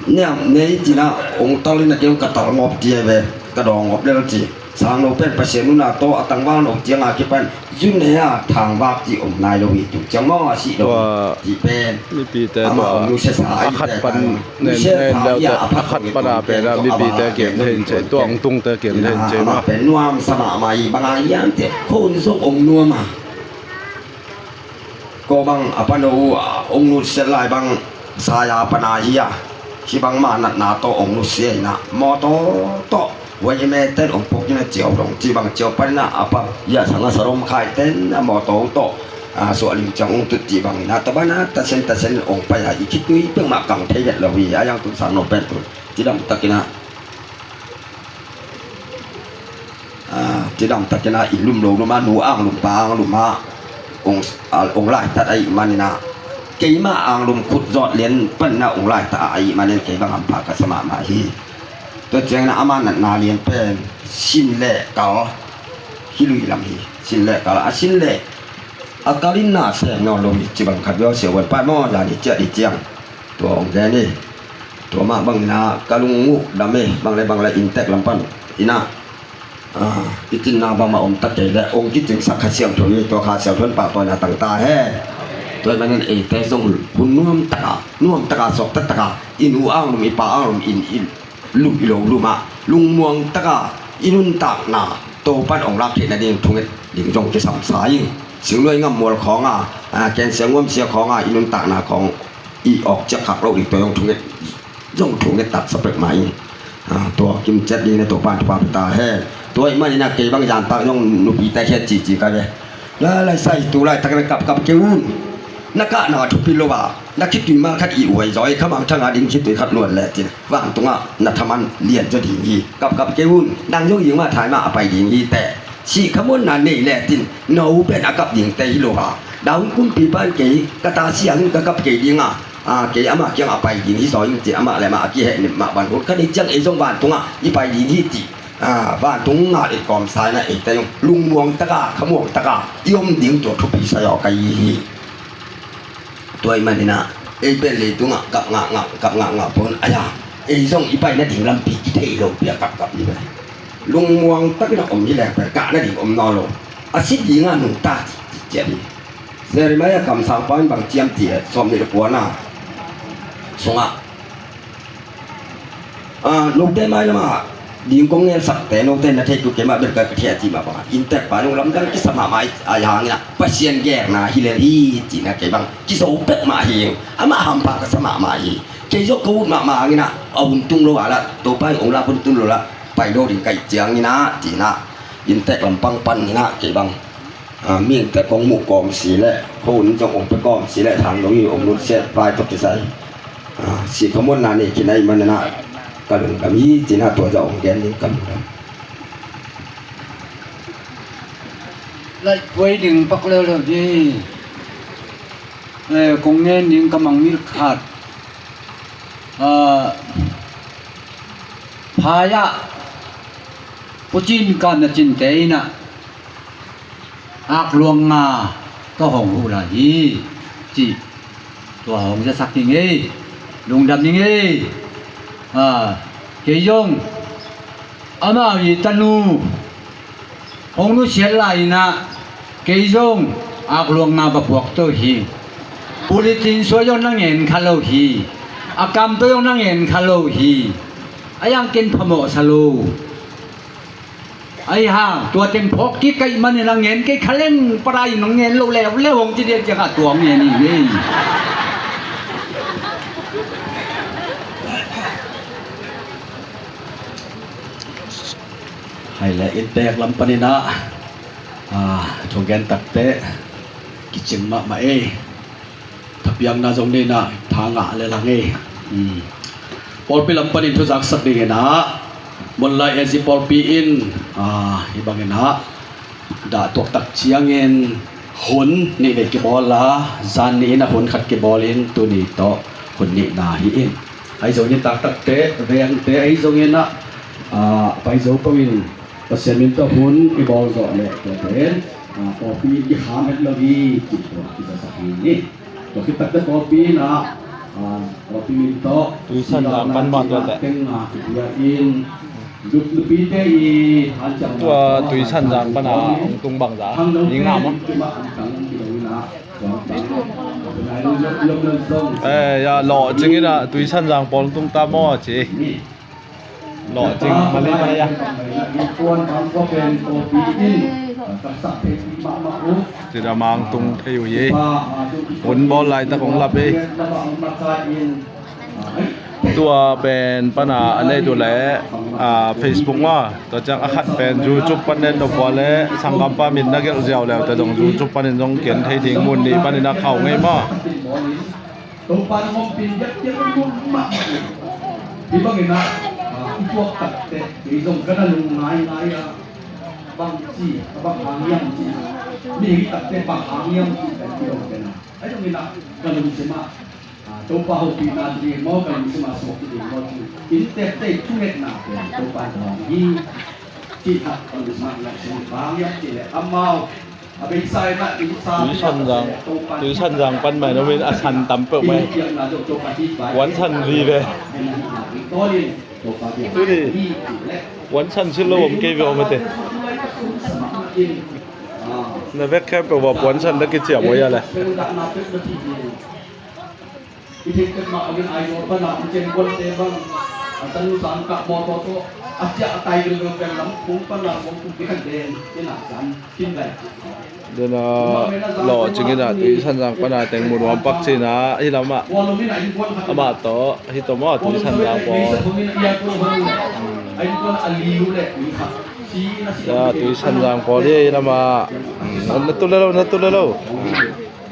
niam nei ci-in ah ong tal in ah, kei ong ka tal ngawp ci hi ve, ka dawng ngawp lel ci. Sangno pen Pasian nunna tawh a tangval no ciang a kipan June a thangvak ci om nai lo hi, tung ciang maw a sih lo hi. Tua ci pen mipite ama tua ong nusia sa a khat pan nen nen leu te, a khat pan a pen a mipite kiam thei in cei, tua ong tungte kiam thei in cei maw. Ama pen nuamsa mahmah hi, bang hang hiam cih leh khua un zong ong nuam a. Ko bang a pano uh a ong nusia lai bang, saya pana hi a, hih bang mah natna tawh ong nusia inah, mawtaw tawh huai i meten ong pok inah, ciau dong cih bang ciau pan inah, a pa hiah sanga sarom khai ten a mawtaw tawh a suah lim ciang ong tut cih bang inah, tua banah tasen tasen ong pai a, i khitui peuhmah kang thei vet lo hi. A yang tun Sangno pen tun cidam tak inah, cidam tak inah i lum lo lum a, nu anglum pa anglum ah ong, ong laitat ahih man inah, keima anglum khut zawt lian pan inah ong laitat ahih man in kei bang hampha ka sa mahmah hi. Tua ciangin ah ama natna lian pen sin le kal hi lui lam hi. Sin le kal, a sin le a kal in na sem nawn lo hi. Ci bang khat bia sia, Uan pan maw, zani ciat i ciang tua ong gen hi. Tua mah bang inah ka lung uh dam hi. Bang le bang le inntek lam pan inah, i cinna bangmah om ta kei leh ong kicingsak Kha Siangtho hi. Tua Kha Siangtho in pahtawina tang ta hen. Tua ahih manin eite zong hun nuam taka, nuam taka, suakta taka i nu anglum, i pa anglum in i luh i lo lum ah lungmuang taka i nuntakna Topan ong lak theih nading thunget ding zong kisam sa ing. Singnuai ngam mual khawng a, a, kensia nguamsia khawng a i nuntakna khawng i awk ciak khak lo ding tua zong thunget, zong thunget taksa pek mah ing. A, tua kimciat ding na Topan thupha pia ta hen. Tua ahih man inah kei bang zan tak zong nupite khiat cici ka ve. Lai lai sai tu laitak na kapkap kei un. Na kahna thupi lo a, na khitui mal khat i uai zaw i, khamang thanga ding khitui khat luan le cin, vantungah na thaman lian zaw ding hi. Kapkap kei un, nang zong ing mah thai mah a pai ding hi teh. Sih khamuanna nei le cin, no pen a kap dingte hi lo a. Daun kumpipa in kei ka ta siangin ka kap kei ding a, a, kei amah kiang a pai ding hi zaw ing ci, amah le amah a kihehnem mah ban hun khat ni ciang ei zong vantungah i pai ding hi ci. A, vantung ngal i kawmsa in a, eite zong lungmuang taka, khamuang taka i om ding tua thupi sa zaw ka hi hi. Tua ahih manin a, ei pen leitungah kap ngakngak, kap ngakngak pon a, ei zong i pai nading lampi kithei lo pi a kapkap hi ve. Lungmuang takin a om hi leng pen kah nading om nawn lo. A si dingah nungta ci, ci, ci a ding. Jeremiah kamsangpa in bang ci hiam cih leh, sawmnih le kuana sungah, a, note mailamah ding kong ngelsakte, note na theih kei uh, keimah bel ka thei a cih mah bangah inntekpa in hong lamdang kisa mahmah ahih hangin a, Pasian geelna hi lel hi ci-in a, kei bang kizo pek mah hi. Amah hampha ka sa mahmah hi. Kei zong ka ut mahmah hangin a, a hun tung lo a lah, Topa in hong lak hun tung lo lah pai lo ding ka hih ciangin a, ci-in a, inntek lampang panin a, kei bang, a, mihingte kong muh kawm si leh, ko hun zong hong pia kawm si leh, thang lo hi, hong nutsiat vai tawh kisai, a, sih khamuanna nei khin ahih manin a, ka lungdam hi ci-in a, tua zah hong gen ding ka lungdam. Laih puai ding pak leuleu ding. Eh, kong ngen ding ka mangngilh khat. Ah, phai-ah pucin kan na cinte in ah, akluang nga ka hong huh lai hi, cih tua hong zasak ning ei. Lungdam ning ei. Ah, kei zong amau i tanu hong nusiat lai in ah, kei zong akluang nga va puak to hi. Pulitin suai zong na ngen kha lo hi. A kam to zong na ngen kha lo hi. A yang ken phamawh sa lo. Ahi hang, tua teng phawk kik ka hih manin a ngen kei kha leng, parai nong ngen loh leuleu hong ci diak ciangah tua hong ngen hi ei. Hai le, inntek lam panin ah, ah, thugen takte kicing mahmah ei. Thapiakna zong nei in ah, tha ngah lel hang ei. Hmm. Pawlpi lam panin thu zaksak ding in ah, Muanlai A Z pawlpi in, ah, hih bangin ah, dah tuaktak ciangin hun nih vei kibawl a, zan nih in ah hun khat kibawl in, tuni tawh hun nihna hi in. Ahi zongin taktakte, vengte ahi zongin ah, ah, pai zo peuh in Pasian min tawh hun i bawl zawh leh tuate in, ah, pawlpi in kiham het lo hi, cih tua kizasak hi ni. Tua khit takteh pawlpi in ah, ah, pawlpi min tawh Tuisanzang pan mah tuate. Teng, ah, kipia in, nupite i hanciamna tua Tuisanzang pan a hong tung bangzah ni ngam maw? Eh, ya, Lawhcing in ah Tuisanzang pawl tung ta maw ci. Lawhcing mali mali a. Ci dam a hong tung thei uh hi. Hun bawl laitak hong lap hi. Tua pen pan a a neih uh leh, a, Facebook maw, tua ciang a khat pen YouTube pan en nop uh leh, sanggampa min na gelh ziau leh, tua zong YouTube panin zong ken thei ding, mun nih panin a khau ngei maw. Topa in hong ompih biakpiak mahmah hi. Hih bangin ah, ah, i tuak takteh kei zong ka na lungngai ngai a, bang ci, a bang hang hiam ci, mi hih takteh bang hang hiam ci, kan ci dong pen a. Ahi zongin ah ka lungsim ah, ah, Topa hopihna ci ding maw, ka lungsim ah suak ci ding maw ci, inntek tei thungetna pen Topa in hong hi. Cih khat ka lungsim ah, lungsim bang hiam cih leh amau Tuisanzang, Tuisanzang pan mai no min a san tam peuh mai. Puansan vive. Tuni puansan sil lo om kei ve om ate. Na vek khempeuh va puansan na kiciam uh hia le. I theih peuhmah bangin Aizawl pana hong cian kuante bang, a tanu sangkah mawtaw tawh a ciah a tai deuhdeuh pen Lamphung pana hong tung ding han den, inn ah zan, kin dai. Dena Lawhcing in ah Tuisanzang pana teng mu nuam pak cin ah, hih lamah amah tawh hih tawh maw Tuisanzang pawl. Ya, Tuisanzang pawl hih lamah. Na tu le lo, na tu le lo.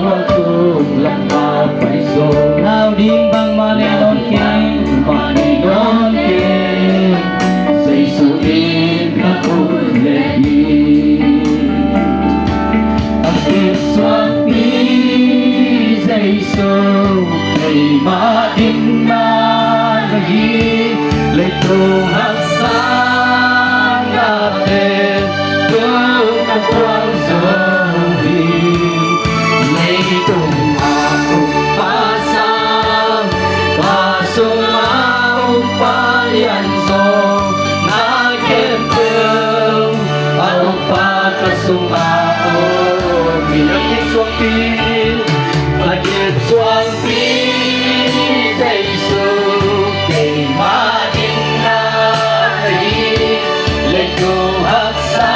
hual tung lam mah pai zaw. Nau ding bangmah nei nawn kei, bangmah nei nawn kei. Jesu in ka khut le hi. A kisuangpi Jesu, keima ding na na hi. Leitung haksatnate tung ka kuang zo hi. Leitung a ukpa sang, ka sung a ukpa lian zaw, na khempeuh a ukpa ka sung a om hi. A kisuangpi, a kisuangpi Jesu, keima ding na hi. Leitung haksatnate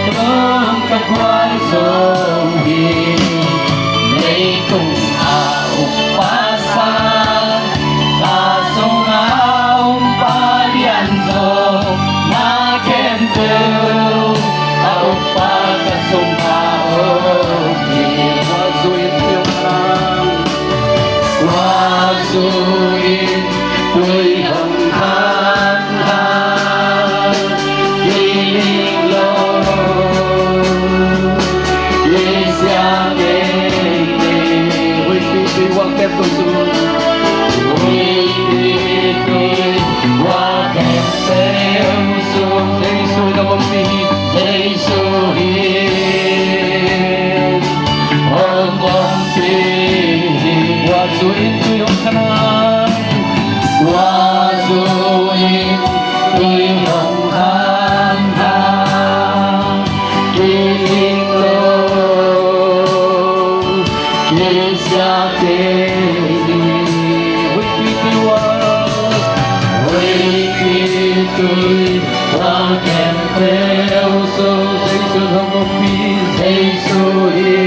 tung ka kuang zo hi. Leitung a ukpa sang, ka sung a ukpa lian zaw, na khempeuh a ukpa ka sung a om hi. Kua zui in tui hong khang, kua zui in tui hong khang hang, kiling lo, kisia kei ni. Huipi tui hua khempeuh zui, huipi tui hua khempeuh zui. Jesu in hong ompih hi, Jesu in hong ompih hi. Kua zui in tui hong khang hang, kua zui in tui hong khang hang, kiling lo, kisia kei ni. Huipi tui hua, huipi tui hua khempeuh zui. Jesu in hong ompih, Jesu in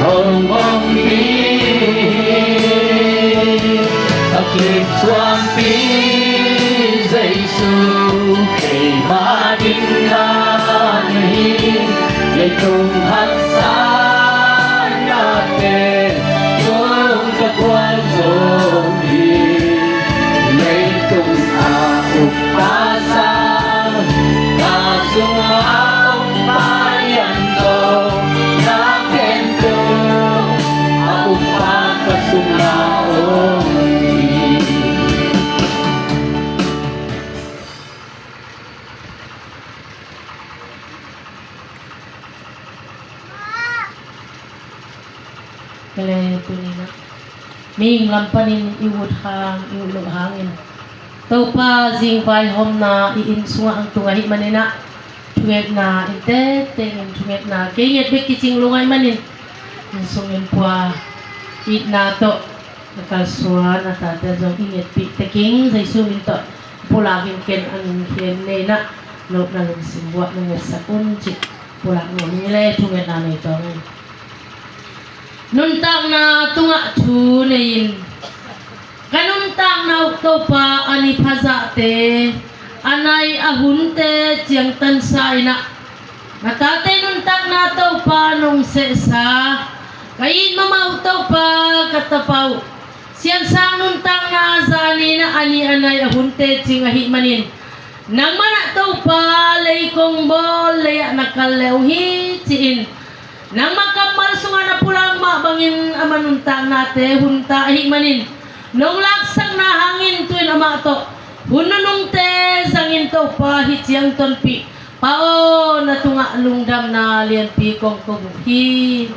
hong ompih hi. A kisuangpi Jesu, keima ding na hi. Leitung haksatnate tung ka kuang zo hi. Leitung a ukpa sang, ka sung a ukpa lian zaw, na khempeuh a ukpa ka sung a om hi. Kale tuni-in ah mihing lam panin i ut hang, i ut loh hangin Topa zingvaihawmna i inn sungah hong tung ahih manin ah thungetna in tektengin thungetna kei nget bek kicing lo ahih manin inn sungin pua itna tawh na kalsuan a tate zong i ngetpih teking Jesu min tawh pulak in ken an khen nei-in ah nopna lungsim buah na ngetsak un cih pulak nuam ing. Le thungetna nei tawh ing. Nuntakna tungah thu nei-in ka nuntakna uh Topa a ni phazahte a nai a hunte ciangtansa in ah na tate nuntakna Topa nong sehsa ka it mahmah uh Topa ka tapa uh Siansang nuntakna zani in ah a ni a nai a hunte cing ahih manin nangman ah Topa leikong bawl lei-ah na kal le uh hi ci-in nangma kammal sungah na pulak mah bangin ama nuntaknate hunta ahih manin nong laksakna hangin tu-in amah tawh hun nunungte zangin Topa hih ciang tonpih Pa aw, na tungah lungdamna lianpi kong ko uh hi.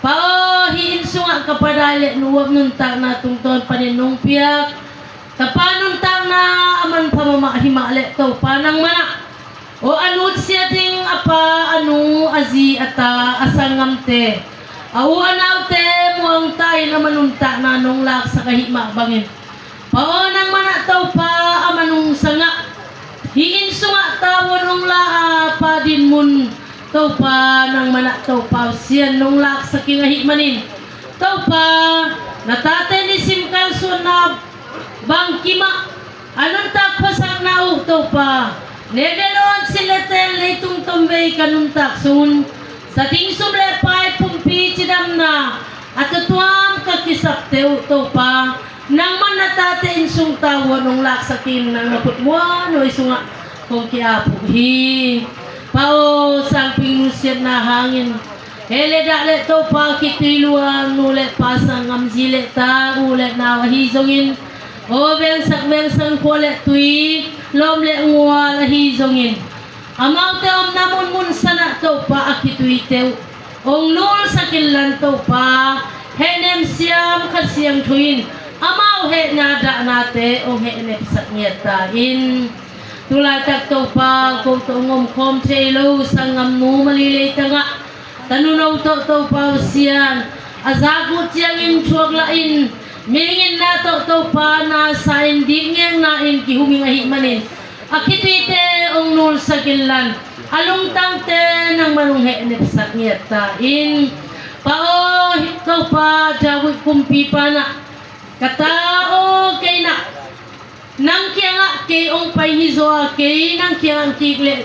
Pa aw, hih inn sungah ka pa Dai le nu Uap nuntakna tungtawn panin nong piak tapa nuntakna a manpha mahmah himah le Topa nangman ah aw a nutsia ding a pa a nu a zi a ta a sanggamte a u a naute muangta in ama nuntakna nong laksak ahih mah bangin Pa aw, nangman ah Topa a manung sangah hih inn sungah tavuan hong la a Pa Din Mun Topa nangman ah Topa uh sian nong laksak ing ahih manin Topa na tate nisim kalsuanna bangkim ah a nuntak phuasakna uh Topa nek le lawn, sin le tel, leitung tomvei ka nuntak sung un sating sum le pai pumpi cidamna a tuamtuam ka kisapte uh Topa nangman na tate inn sung tavuan hong laksak in nang na khut muanhuai sungah kong ki-ap uh hi. Pa aw, sangping nusiatna hangin heh le dah le Topa khitui lua nu le pa sanggam zi le ta u le nau ahi zongin aw vengsak vengsang khua le tui lawm le ngual ahi zongin amaute omna munmun sanah Topa a khituite uh hong nulsak inlan Topa hehnem siam Kha Siangtho in amau hehna dahnate hong hehnepsak ngiat ta in. Tulaitak Topa ko tawh hong omkhawm thei lo sanggamnu Mali leitangah tanuno tawh Topa uh sian a zak uh ciangin thuak lahin mihing itna tawh Topa na sa-in dikngekna in kihum ing ahih manin a khituite hong nulsak inlan a lungtangte nangman hong hehnepsak ngiat ta in. Pa aw, hih Topa David kumpipa in ah ka ta aw, kei in ah nang kiangah kei hong pai hizaw a kei nang kiangah kik leh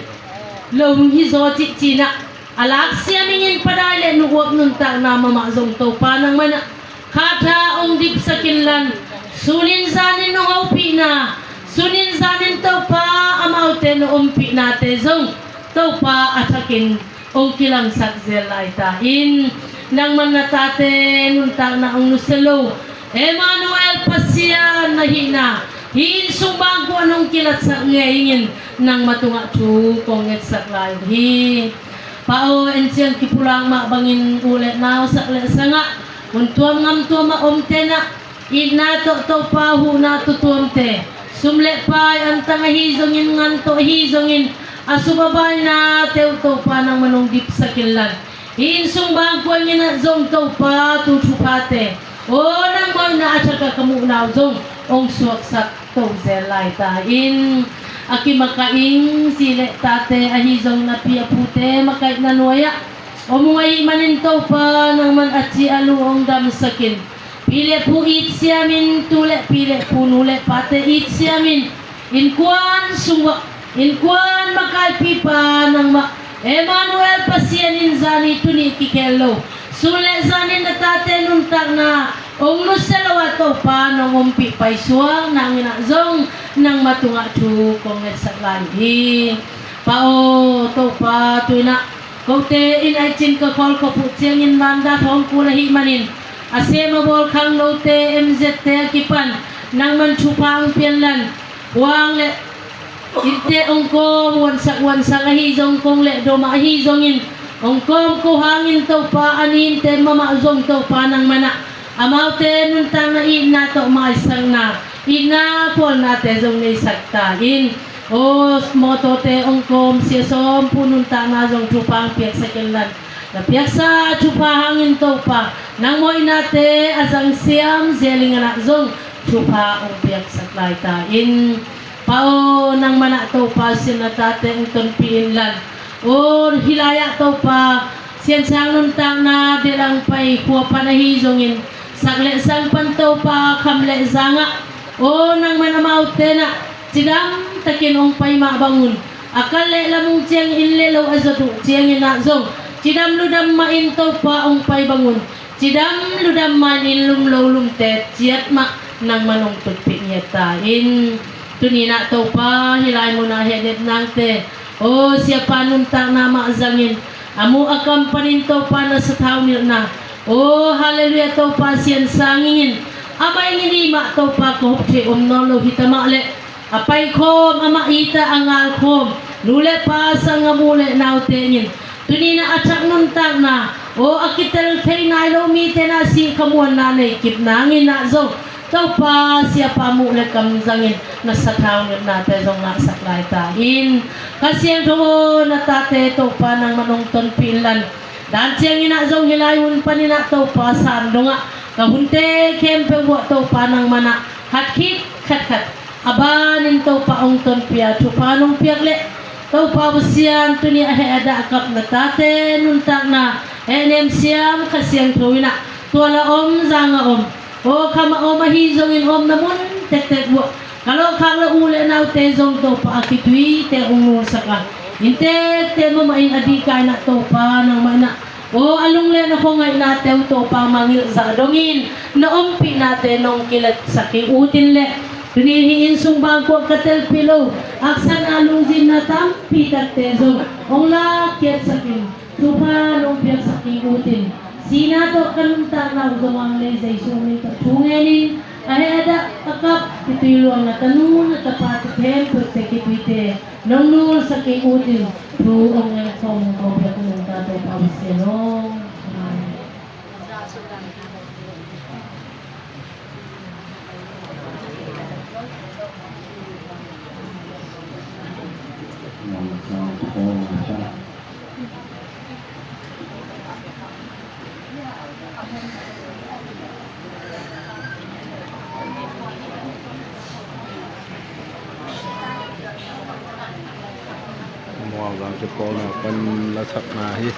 lo hizaw cih ci-in ah a laksiam ing in Pa Dai le nu Uap nuntakna mahmah zong Topa nangman ah khatha hong dipsak inlan sunin zanin hong hopihna sunin zanin Topa amaute na ompihnate zong Topa a thakin hong kilangsak zel lai ta in. Nangman na tate nuntakna hong nusia lo Emmanuel Pasian na hihna hih inn sung bangkuan hong kilatsak ngei ingin nangma tungah thu kong ngetsak lai uh hi. Pa aw, en ciang kipulak mah bangin u le nau sak le sangah mun tuam ngam tuamah omte in ah itna tawh Topa huhna tutuamte sum le pai antang ahi zongin ngan tawh ahi zongin a sum a bainate uh Topa nangman hong dipsak inlan hih inn sung bangkuan in ah zong Topa tu thuphate aw nangmah in ah a thak a ka muhna uh zong hong suaksak to zel lai ta in. A kimakaih ing zi le tate ahi zong na pi a pute makaihna nuai-ah om uh ahih manin Topa nangman a ci a lu hong damsak in pi le pu it siamin tu le pi le pu nu le pate it siamin innkuan sung uah innkuan makaipipa nangmah Emmanuel Pasian in zani tuni kikhel lo sun le zanin na tate nuntakna hong nusia lo a Topa nong ompih paisuak nangin ah zong nangma tungah thu kong ngetsak lai uh hi. Pa aw, Topa tu-in ah kote in aicin ka khawl khop uh ciangin manda thawng kul ahih manin a sem a bawl khangnote M Z te a kipan nangman thupha hong pianlan huang le innte hong kawm uansak uansang ahi zong kong le dom ahi zongin Hong kawm ko hangin Topa, a ninte mahmah zong Topa nangmah in ah amaute nuntakna itna tawh maisakna, itna phualnate zong neisak ta in. Aw, mawtawte hong kawm Sia Sawm Phu nuntakna zong thupha hong piaksak in lan. Na piaksa thupha hangin Topa nang mawihnate a zang siam Zelingan ah zong thupha hong piaksak lai ta in. Pa aw, nangmah in ah Topa Sia na tate hong tonpih in lan. Aw, hih lai-ah Topa Sian Sang nuntakna delh hong pai khua pan ahi zongin, sak le sang pan Topa kham le zang ah, aw, nangmah in amaute in ah cidam takin hong pai mah bangun, a kal le lam hong ciangin, inn le lo a zot uh ciangin ah zong cidam ludam mahin Topa hong pai bangun, cidam ludam mahin inn lum lo lumte ciat mah nangmah in hong tutpih ngiat ta in. Tuni in ah Topa hih lai munah hehdet nangte, aw, siapa nuntakna mah zangin, a muh a kam panin Topa na sathau nilhna, aw, halleluiah, Topa Sian Sang Ing in, amah ing in i mah Topa ka hop thei om nawn lo hi ta mah leh, a paikhawm, amah it a, a ngalkhawm nu le pa, sanggam u le naute in, tuni in ah a thak nuntakna, aw, a kitel thei nai lo mite in ah sih khamuanna nei kip nangin ah zong Topa siapa muh le kam zangin na sathau nilhnate zong ngahsak lai ta in. Kha Siangtho aw, na tate Topa nangmah in hong tonpih in lan. Dan ciangin ah zong hih lai hun panin ah Topa san dongah ka hunte khempeuh uah Topa nangmah in ah khat khit khat khat a banin Topa hong tonpih a thupha nong piak leh, Topa Pasian, tuni a heh a dah a kap na tate nuntakna hehnem siam Kha Siangtho in ah tual a om, zang a om, aw, kham a om ahi zongin, omna mun tektek uah ka lawhkhak le u le naute zong Topa a kituite hong nulsak a, inntekte mahmah in a dihkai in ah Topa nangmah in ah, aw, a lunglen a khuangaihnate uh Topa mangngilh zah dongin na ompihnate nong kiletsak hi ut in leh, tuni hih inn sung bangkua ka telpih lo, haksatna, lungzinna tampi takte zong hong lakhiatsak in, thupha nong piaksak hi ut in. Sihna tawh ka nuntakna uh zong a hong lei Zeisu min tawh thu ngenin, a heh a dah a kap kitui luang na tanu na tapate khempeuhte kituite nong nulsak hi ut in. Thu hong ngen khawm hong kawpiak nungta Topa Pasian aw. Amen. Muangzang kipawlna pan lasakna hi.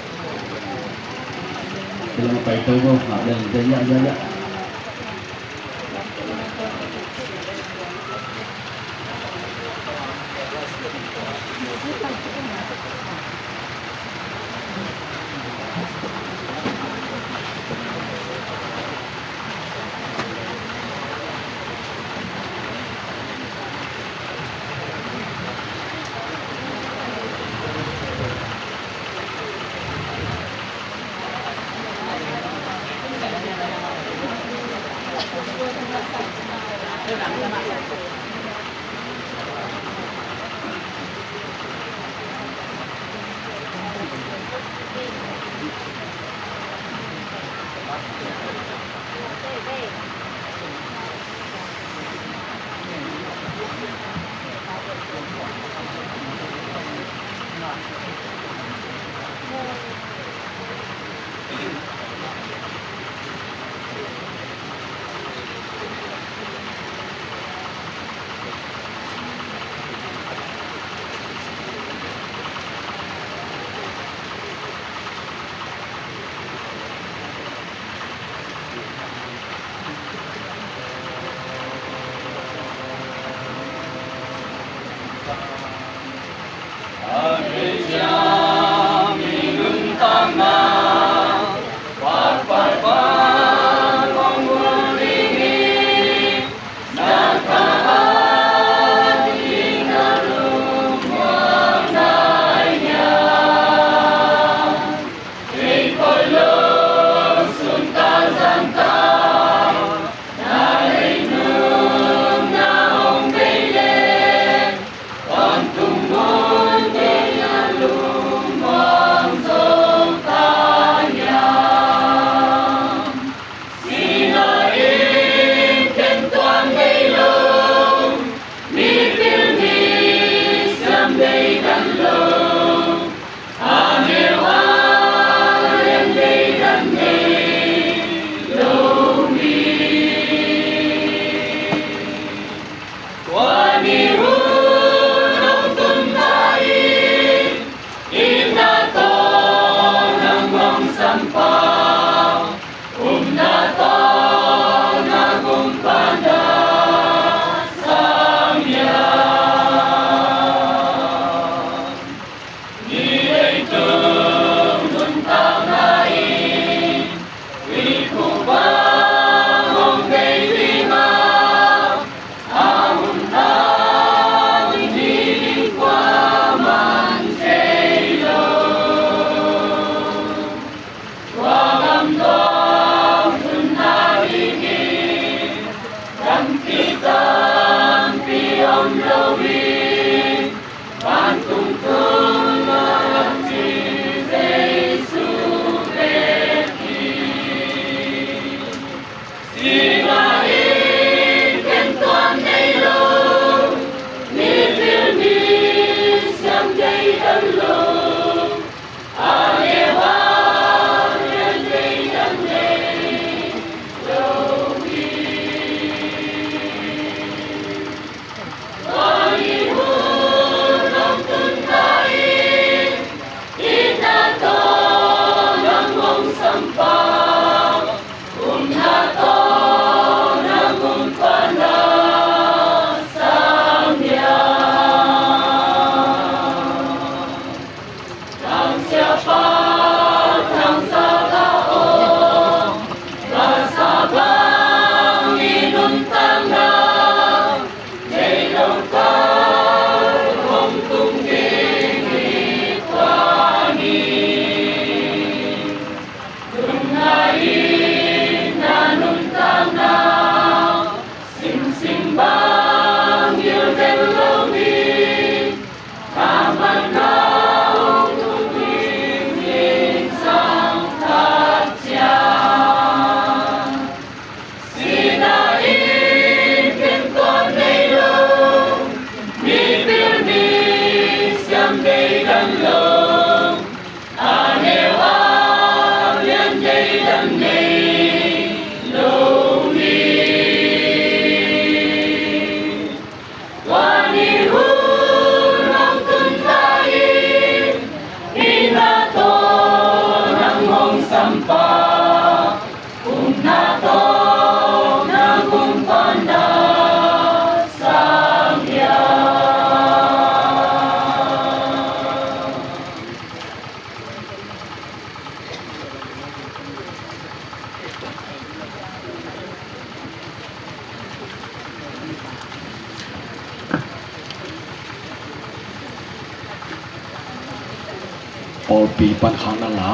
Pawlpi pan khang na la.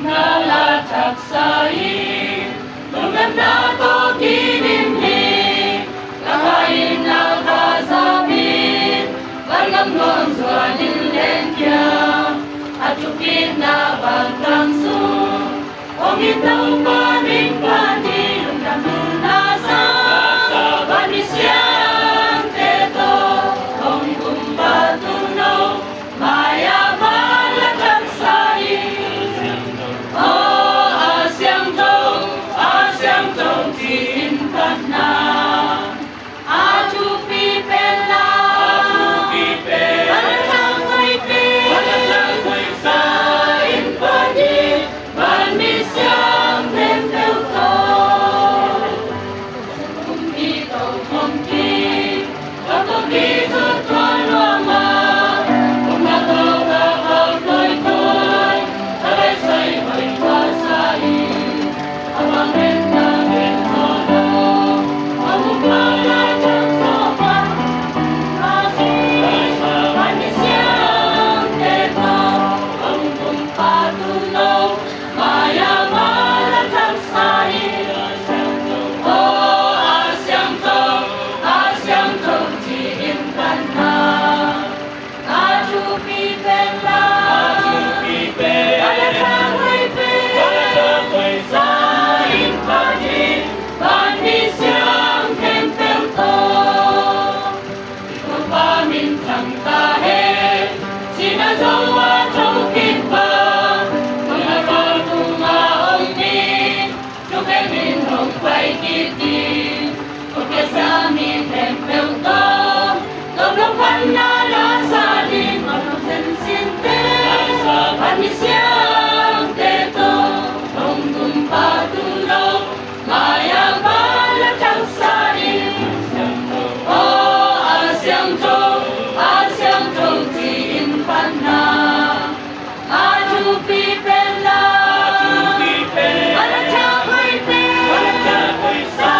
Na la thaksa in lungdamna tawh kidim hi. Lakha in Lakha zap in, vangam nuam zuan in lengkhia. A thupitna vantang sung hong hi Topa min pan hi. Lungdamna sa vanmi siamte tawh hong kumpa tuuno, mai-ah van la thaksa in. Aw a siangtho, a siangtho ci Tua thokik pa, tua na tua tungah om in, thukhen in hong pai kik ding. Tua kiasa mi khempeuh tawh, tua nong panna la sa ding, tua nong sensinte, van misiangte tawh, hong tung pa tung lo, mai-ah van la thaksa in. Aw a siangtho, a siangtho ci-in panna a thupi pen la, a thupi pen, a la thak hoih pen, a la thak hoih sa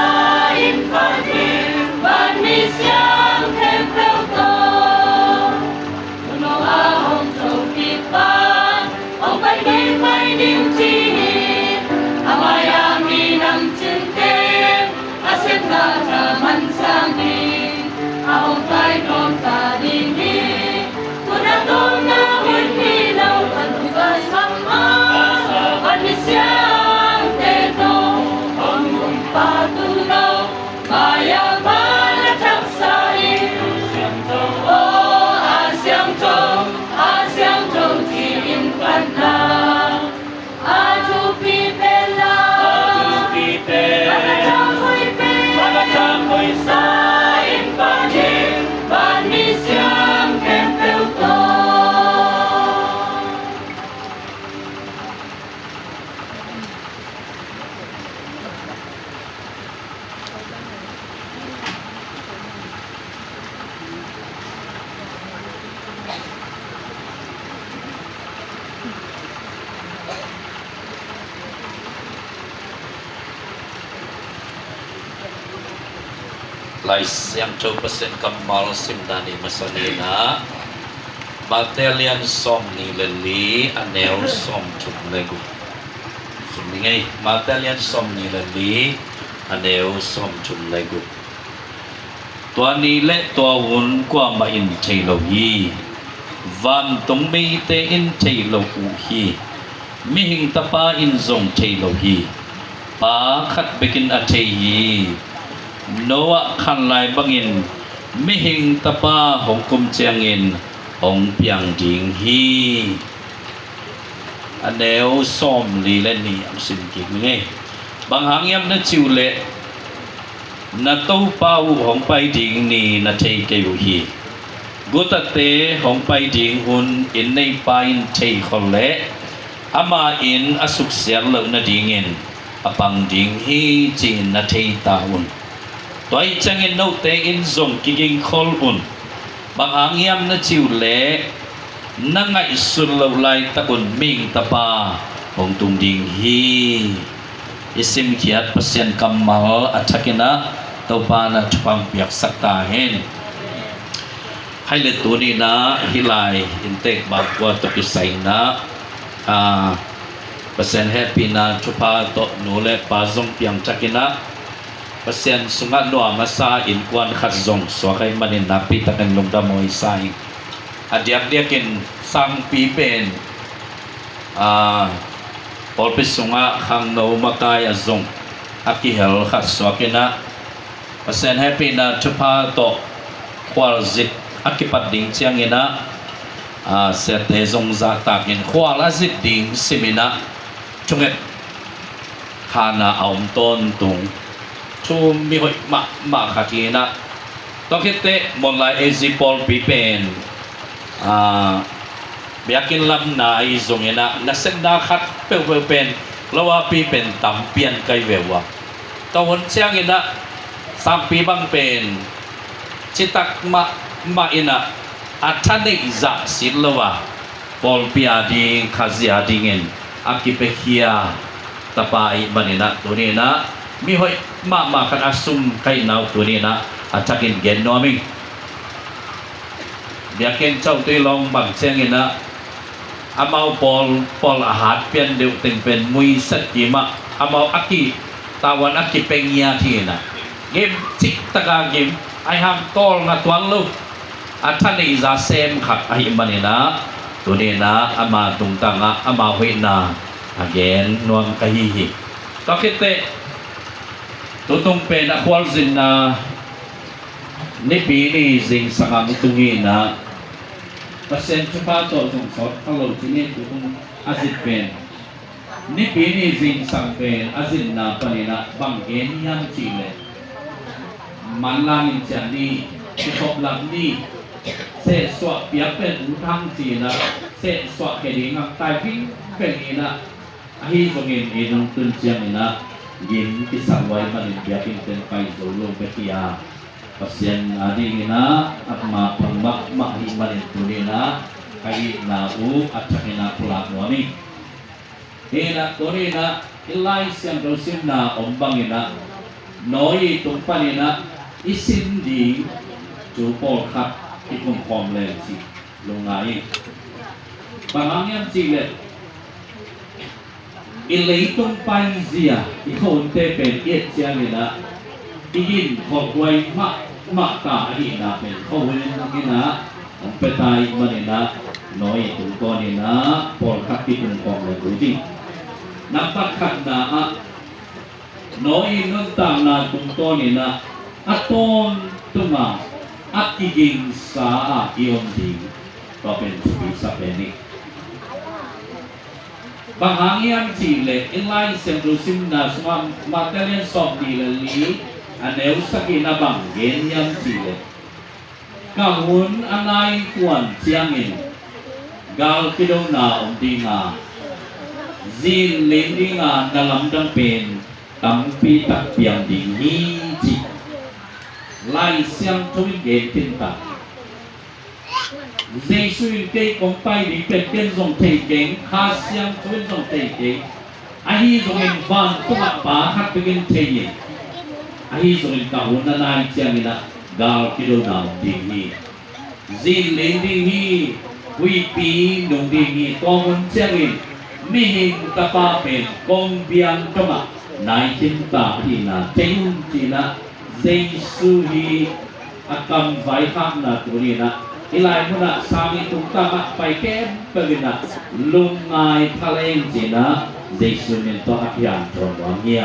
in pan in, van misiang khempeuh tawh. Tua nong a hong thokik pa, hong pai kik mai ding ci hi. A mai-ah minam cingte, a siatna thaman sang ding, a hong pai khawm ta ding hi. Tua na tawpna hun hi lo, van tung pan mahmah, van misiangte tawh, hong tung pa tung lo, mai-ah van la thaksa in. Aw a siangtho, a siangtho ci-in panna a thupi pen la, a thupi pen, a la thak hoih pen, a la thak hoih sa in pan in, van misiang khempeuh tawh. Lai Siangtho Pasian kammal simdan i masa ni-in ah, Mate lian sawmnih le li, a neu sawmthum le guk. Sim ni ngei, Mate lian sawmnih le li, a neu sawmthum le guk. Tua ni le tua hun kuamah in thei lo hi. Vantung mite in thei lo uh hi. Mihing Tapa in zong thei lo hi. Pa khat bekin a thei hi. Noah khan lai bangin Mihing Tapa hong kum ciangin hong piang ding hi. A neu sawmli le nih ang sim kik ni ngei. Bang hang hiam na cih uh leh, na Topa uh hong pai ding ni na thei kei uh hi. Gutate hong pai ding hun inn neipa in thei khol leh, ama inn a suksiat loh nadingin a pang ding hi, ci-in na thei ta un. Tua ahih ciangin note in zong kiging khol un. Bang hang hiam na cih uh leh, na ngaihsut loh laitakun Mihing Tapa hong tung ding hi. I simkhiat Pasian kammal a thakin ah Topa na thupha piaksak ta hen. Hai le tuni-in ah hih lai inntek bakua tawh kisai-in ah, ah, Pasian hehpihna thupha tawh nu le pa zong piangthakin ah, Pasian sungah nuam a sa innkuan khat zong suak ahih manin nakpi takin lungdam huai sa ing. A diakdiakin sangpi pen, ah, pawlpi sungah khangno makai a zong a kihel khat suakin ah, Pasian hehpihna thupha tawh khualzin a kipat ding ciangin ah, ah, siate zong zahtakin khual a zin ding simin ah, thunget hana a om tawntung thu mihoih mahmah khat hi-in ah, tua khitteh Muanlai A Z pawlpi pen, ah, biakinn lam nai zongin ah, nasepna khat peuhpeuh pen lo a pi pen tam pian kai ve uh a. Tua hun ciangin ah sangpi bang pen citak mahmah in ah, a thaneih zah sit lo a, pawlpi a ding, Khazih a dingin a kipiakhia tapa ahih manin ah, tuni-in ah mihoih mahmah khat a sum ka hihna uh tuni-in ah a thakin gen nuam ing. Biakinn cawtui lawng bang ciangin ah, amau pawl, pawl a hat pian deuh teng pen muiset kim ah, amau a ki, tavuan a kipia ngiat hi-in ah, gim, ciktak a gim, ahih hang tawlnga tuan lo, a thaneih zah sem khat ahih manin ah, tuni-in ah ama tungtang ah ama hoihna a gen nuam ka hi hi. Tua khitteh tutung pen a khualzinna Nipi ni zingsang ang tung hi-in ah, Pasian thupha tawh zong sawt kha lo ci ni. Tutung a zin pen, Nipi ni zingsang pen a zinna panin ah bang gen hiam cih leh, manlang in ciah ni, kikhop lak ni, sehsuah piak pen ut hang ci-in ah, sehsuah khia ding hang tai vingveng in ah, ahi zongin i nung tun ciangin ah gim kisak luai manin biakinn teng pai zo lo bek hi a, Pasian a dingin ah a ma phang mahmah ahih manin tuni-in ah ka itna uh a thakin ah pulak nuam hi. Hi-in ah tuni-in ah i Lai Siangtho simna om bangin ah Noah tung panin ah i sin ding thu pawlkhat kikum khawm leng cih lungngai hi. Bang hang hiam cih leh, i leitung paizia i khuahunte pen i et ciangin ah i gin khawlhuai mahmah ta ahihna pen khuahun in ah hong pia ta ahih manin ah Noah tungtawnin ah pawlkhat kikum khawm leng uh hi. Nambat khatna ah Noah nuntakna tungtawnin ah a tawntung a, a kigingsa a i om ding, tua pen thupi sa pen hi. Bang hang hiam cih leh i Lai Siangtho simna sungah Matthai lian sawmnih le li a neu sagihna bang gen hiam cih leh, ka hun a nai kuan ciangin gal kidona om ding a, zin ling ding a na lamdang pen tampi tak piang ding hi ci. Lai Siangtho in gen khin ta. Jesu in kei kong pai ding pen ken zong thei keng, Kha Siangtho in zong thei keng. Ahi zongin vantungah Pa khat bek in thei hi. Ahi zongin ka hun a nai ciangin ah gal kidona om ding hi. Zin ling ding hi. Huihpi nung ding hi. Tua hun ciangin mihing tapa pen kong biang tungah nai khin ta ahihna thei un ci-in ah Jesu hi a kam vaikhakna tuni-in ah i lai munah sang i tungtang ah pai khempeuh in ah lungngai pha leng ci-in ah Jesu min tawh a kianthawn nuam hi a.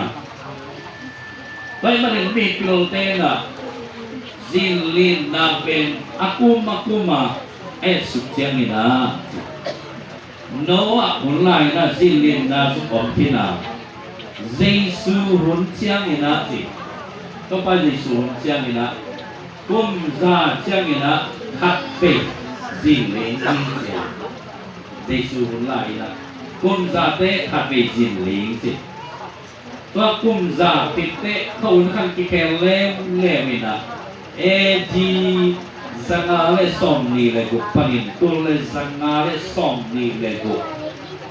Tua ahih manin mipilte in ah zin linna pen a kum a kum a etsuk ciangin ah Noah hun lai-in ah zin linna zong om khin a, Jesu hun ciangin ah ci. Topa Jesu hun ciangin ah kum za ciangin ah khat vei zin ling ci. Jesu hun lai-in ah kum za teh khat vei zin ling ci. Tua kum za khit teh khuahun khat kikhel lemlem in ah, A D zanga le sawmnih le guk panin tul le zanga le sawmnih le guk,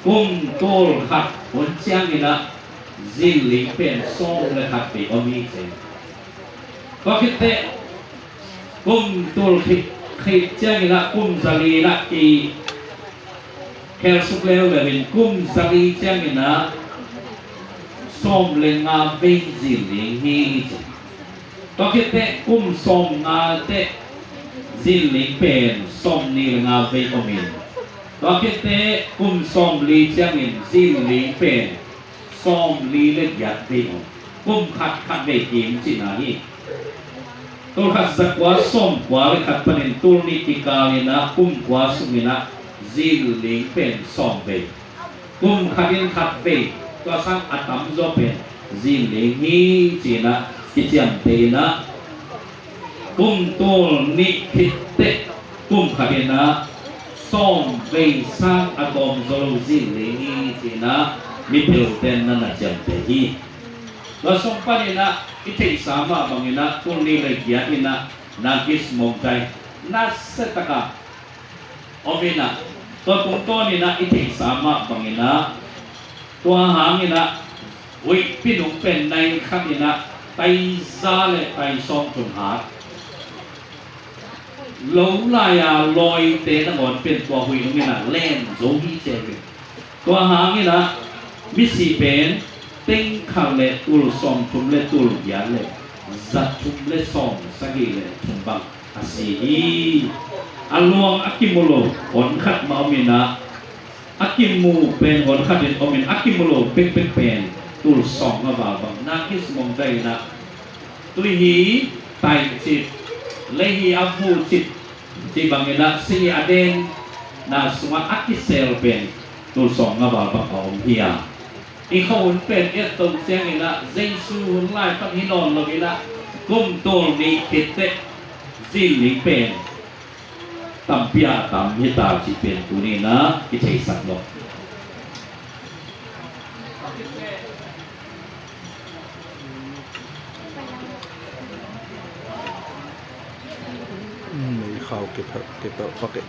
kum tul khat hun ciangin ah zin ling pen sawm le khat vei om hi ci. Tua khit teh kum tul khit, khit ciangin ah kum zali in ah kikhelsuk leuleu in kum zali ciangin ah sawm le nga vei zin ling hi ci. Tua khit teh kum sawmnga teh zin ling pen sawmnih le nga vei om in, tua khit teh kum sawmli ciangin zin ling pen sawmli le giat vei om. Kum khat khat vei kim cihna hi. Tul khat za kua sawm kua le khat panin tul nih kikal in ah kum kua sung in ah zin ling pen sawm vei. Kum khat in khat vei, tua sang a tamzaw pen zin ling hi ci-in ah kiciamteh in ah, kum tul nih khit teh kum khat in ah sawm vei sang a tawmzaw lo zin ling hi ci-in ah mipilte in na na ciamteh hi. Tua sung panin ah i theihsa mah bangin ah tul nih le giat in ah Nagis Mongtai nasia takin om in ah, tua tungtawnin ah i theihsa mah bangin ah, tua hangin ah huihpi nung pen nai khat in ah tai za le tai sawmthum hat. Lo lai-a lawite nangawn pen tua huih nung in ah len zo hi ci hi. Tua hangin ah misi pen teng khat le tul sawmthum le tul giat le za thum le sawm sagih le thum bang a si hi. A luang a kimu lo hon khat mah om in ah, a kimu pen hon khat in om in, a kimu lo pekpek pen tul sawmnga val bang. Nagis Mongtai in ah, tui hi tai cip, lei hi a vu cip, cih bangin ah, si hi a den na sungah a kisel pen tul sawm nga val bang a om hi a. I khuahun pen i et to ciangin ah Jesu hun lai pan hi nawn lo in ah kum tul nih khit teh zinling pen tampi a tam hi ta cih pen tuni in ah i theisak lo. Mei khau kipelh, kipelh pak e.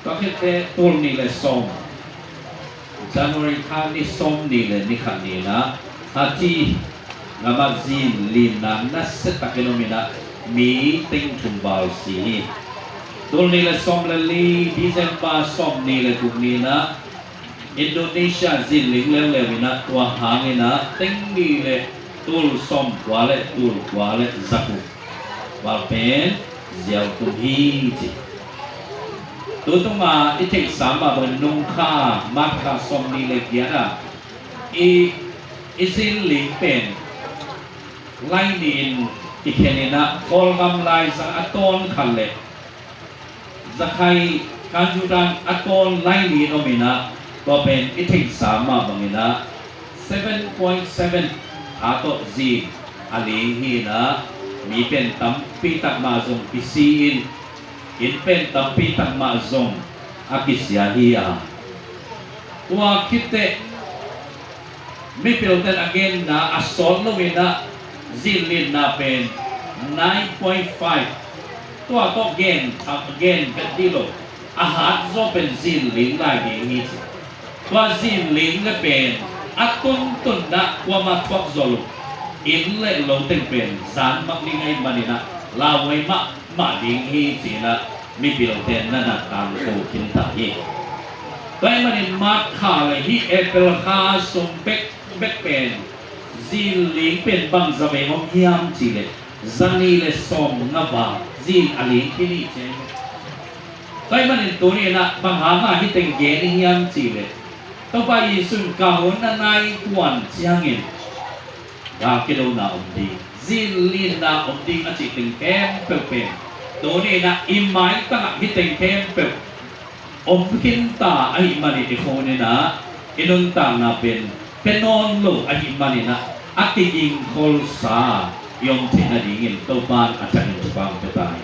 Tua khit teh tul nih le sawm, January kha ni sawm nih le ni khat ni in ah Aceh gam ah zinlinna nasia takin om in ah mi teng thum val si hi. Tul nih le sawm le li December sawm nih le guk ni in ah Indonesia zinling leuleu in ah tua hangin ah teng nih le tul sawm kua le tul kua le za guk val pen ziau tum hi ci. Tutung a i theihsa mah bangin nung kha March kha sawm nih le giat ah i, i zinling pen lai nih in kikhen in ah Kawlgam laizang a tawn khat le Rakhine Khartoum a tawn lai nih in om in ah tua pen i theihsa mah bangin ah seven point seven a tawh zin a ling hi in ah mi pen tampi tak mah zong kisi in inn pen tampi tak mah zong a kisia hi a. Tua khit teh mipilten a genna a sawt lo in ah zinlinna pen nine point five. Tua tawh gen, a gen vet dih lo. A hat zaw pen zinling lai ding hi ci. Tua zinling le pen a tuntunna kuamah thuak zaw lo. Inn le lo teng pen zan mak ding ahih manin ah lauhuai mah mah ding hi ci-in ah mipilten na na tangko khin ta hi. Tua ahih manin March kha le hih April kha sung bekbek pen zinling pen bangzah vei om hiam cih leh zanih le sawmnga val zin a ling khin hi ci. Tua ahih manin tuni in ah bang hangah hih teng gen i hiam cih leh Topa Jesuh in ka hun a nai kuan ciangin gal kidona om ding, zinlinna om ding a cih teng khempeuh pen tuni in ah i maitang ah hih teng khempeuh om khin ta ahih manin i hun in ah i nuntakna pen pia nawn lo ahih manin ah a kigingkholsa i om theih nadingin Topa in a thakin thupha hong pia ta hi.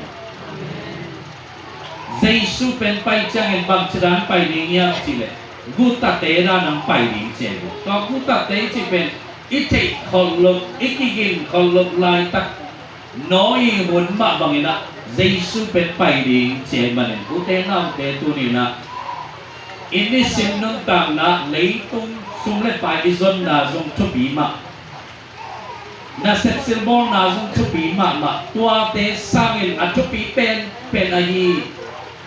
Jesuh pen pai ciangin bangci dan pai ding hiam cih leh gutate dan hong pai ding ci hi. Tua gutate i cih pen i theih kholh loh, i kigin kholh loh laitak Noah hun mah bangin ah Jesuh pen pai ding ci ahih manin ute naute tuni in ah i nisim nuntakna leitung sum le pai i zonna zong thupi mah, nasep silbawlna zong thupi mahmah, tuate sangin a thupi penpen ahi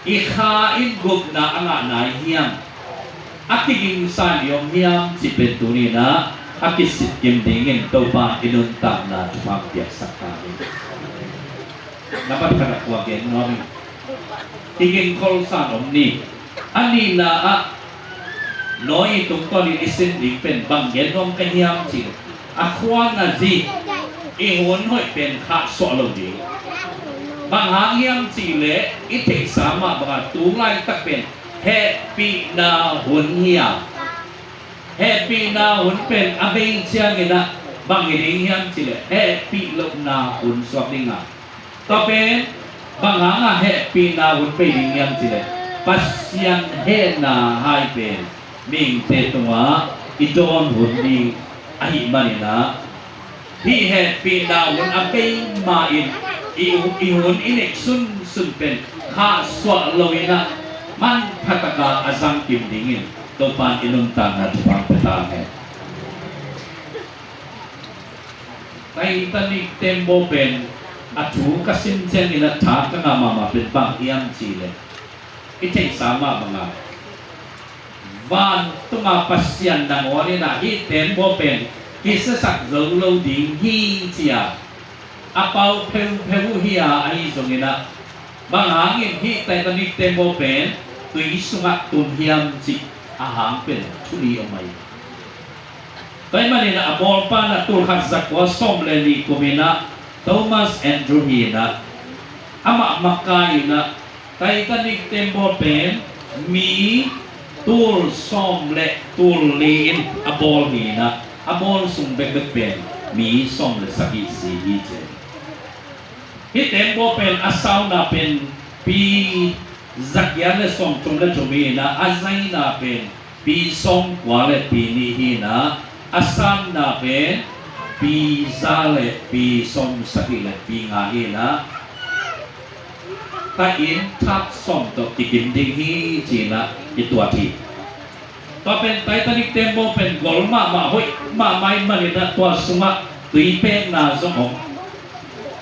i kha in gupna a ngah nai hiam? A kigingsa in i om hiam cih pen tuni in ah a kisitkim dingin Topa in i nuntakna thupha piaksak ta hi. Na bat khat ah kua gen nuam ing? Kigingkholsa om ni. A nihna ah Noah i tungtawnin i sin ding pen bang gen nuam ka hiam cih leh, a khua na zi i hun hoih pen khahsuah lo ding. Bang hang hiam cih leh i theihsa mah bangin tu laitak pen hehpihna hun hi a, hehpihna hun pen a bei ciangin ah bang hi ding hiam cih leh hehpih lohna hun suak ding a, tua pen bang hangah hehpihna hun bei ding hiam cih leh Pasian hehna hai pen mihingte tungah i dawn hun ding ahih manin ah, hih hehpihna hun a bei ma-in i, i hun i neih sunsun pen khahsuah loin ah manpha takin a zangkim dingin Topa'n i nuntakna thupha pia ta hen. Titanic tembaw pen a thu ka sim ciangin a tha ka ngah mahmah pen bang hiam cih leh, i theihsa mah bangin vantunga Pasian nangawn in ah hih tembaw pen kisiasak zo lo ding hi ci-a a pau pheupheu uh hi a, ahi zongin ah bang hangin hih Titanic tembaw pen tui sungah tum hiam cih a hang pen thu li om ahi. Tua ahih manin ah a bawlpa in ah tul khat za kua sawm le nih kumin ah Thomas Andrew hi in ah, amah makai in ah Titanic tembaw pen mi tul sawm le tul li in a bawl hi in ah, a bawl sung bekbek pen mi sawm le sagih si hi ci. Hih tembaw pen a sauna pen pi zagiat le sawmthum le thum hi in ah, a zaina pen pi sawmkua le pi nih hi in ah, a sanna pen pi za le pi sawmsagih le pi nga hi in ah, tahin thak sawm tawh kikim ding hi ci in ah kituat hi. Tua pen Titanic tembaw pen gol mahmah, hoih mahmah ahih manin ah tua sungah tui pekna zong om,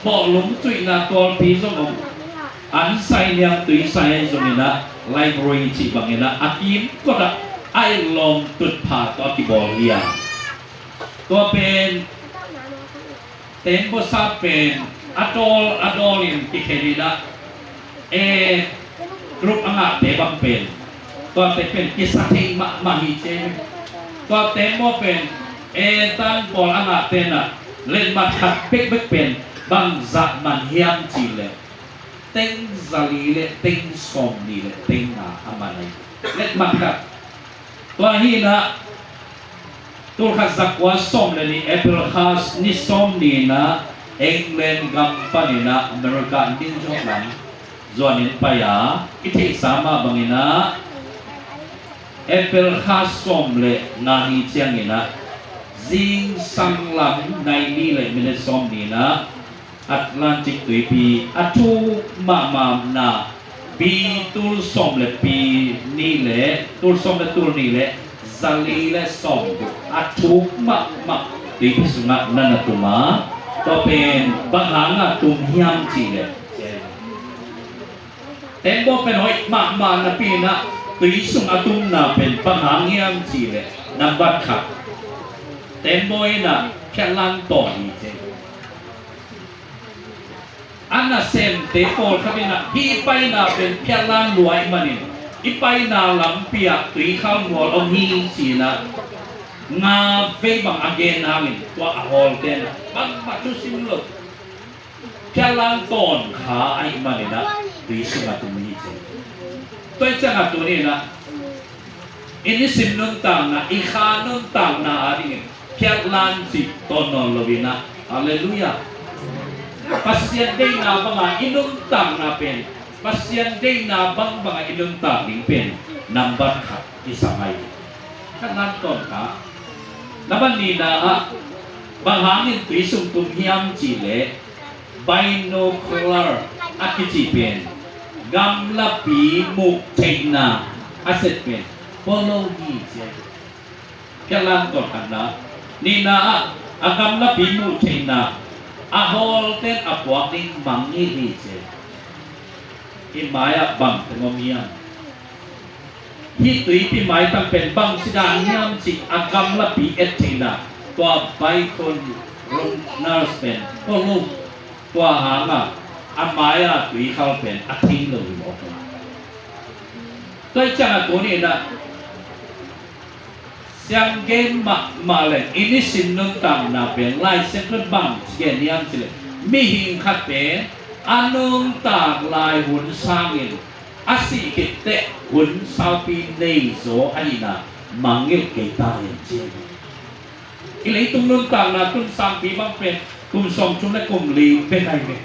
bawhlung tuihna tualpi zong om, an sai niang tui sai zongin ah library cih bangin ah a kimkot ah a et lawm tutphah tawh a kibawl hi a. Tua pen tembaw sat pen a dawl a dawl in kikhen in ah, e, group a ngahte bang pen tuate pen kisa thei mahmah hi ci. Tua tembaw pen e, tangpawl a ngahte in ah letmat khat bekbek pen bang zah man hiam cih leh teng zali le teng sawmnih le teng nga a man ahi. Letmat khat. Tua hi in ah tul khat za kua sawm le nih April kha ni sawm ni in ah England gam panin ah America New York lam zuanin pai a, i theihsa mah bangin ah April kha sawm le nga ni ciangin ah zingsang lam nai nih le minute sawm ni in ah Atlantic tuipi a thuk mahmahna pi tul sawm le pi nih le tul sawm le tul nih le zali le sawm a thuk mahmah tuipi sungah na na tum a, tua pen bang hangah tum hiam cih leh, tembaw pen hoih mahmah napi in ah tui sung a tumna pen bang hang hiam cih leh, nambat khat, tembaw in ah phiatlan tawn hi ci. A nasemte pawlkhat in ah hih paina pen phiatlan lua ahih manin i paina lampi ah tuikhal mual om hi ci in ah nga vei bang a gen hangin tua a hawlte in ah bangmah thusim lo, phiatlan tawn kha ahih manin ah tui sungah tum hi ci. Tua ahih ciangah tuni in ah i nisim nuntakna, i kha nuntakna adingin phiatlan cih tawn nawn lo in ah, halleluiah, Pasian deihna bangah i nuntakna pen, Pasian deihna bangbangah i nuntak ding pen nambat khat i sa mai hi. Phiatlan tawn kha. Nambat nihna ah bang hangin tui sung tum hiam cih leh binocular a kici pen gamlapi muh theihna a set pen polo hi ci. Phiatlan tawn khatna. Nihna ah a gamlapi muh theihna a hawlten a puak ding mang hi hi ci. I mai-ah bang teng om hiam? Hih tuipi maitang pen bang si dan hiam cih a gamlapi et theihna, tua binocular pen polo, tua hangah A mai-a tuikhal pen a thei lo hi mawk. Tua hi ciangah tuni-in ah siang gen mahmah leh i nisim nuntakna pen Lai Siangtho in bang ci gen hiam cih leh, mihing khat pen a nuntak lai hun sangin a sih khit teh hun saupi nei zaw ahihna mangngilh kei ta hen ci hi. I leitung nuntakna tun sangpi bang pen kum sawmthum leh kum li bek ahi ve.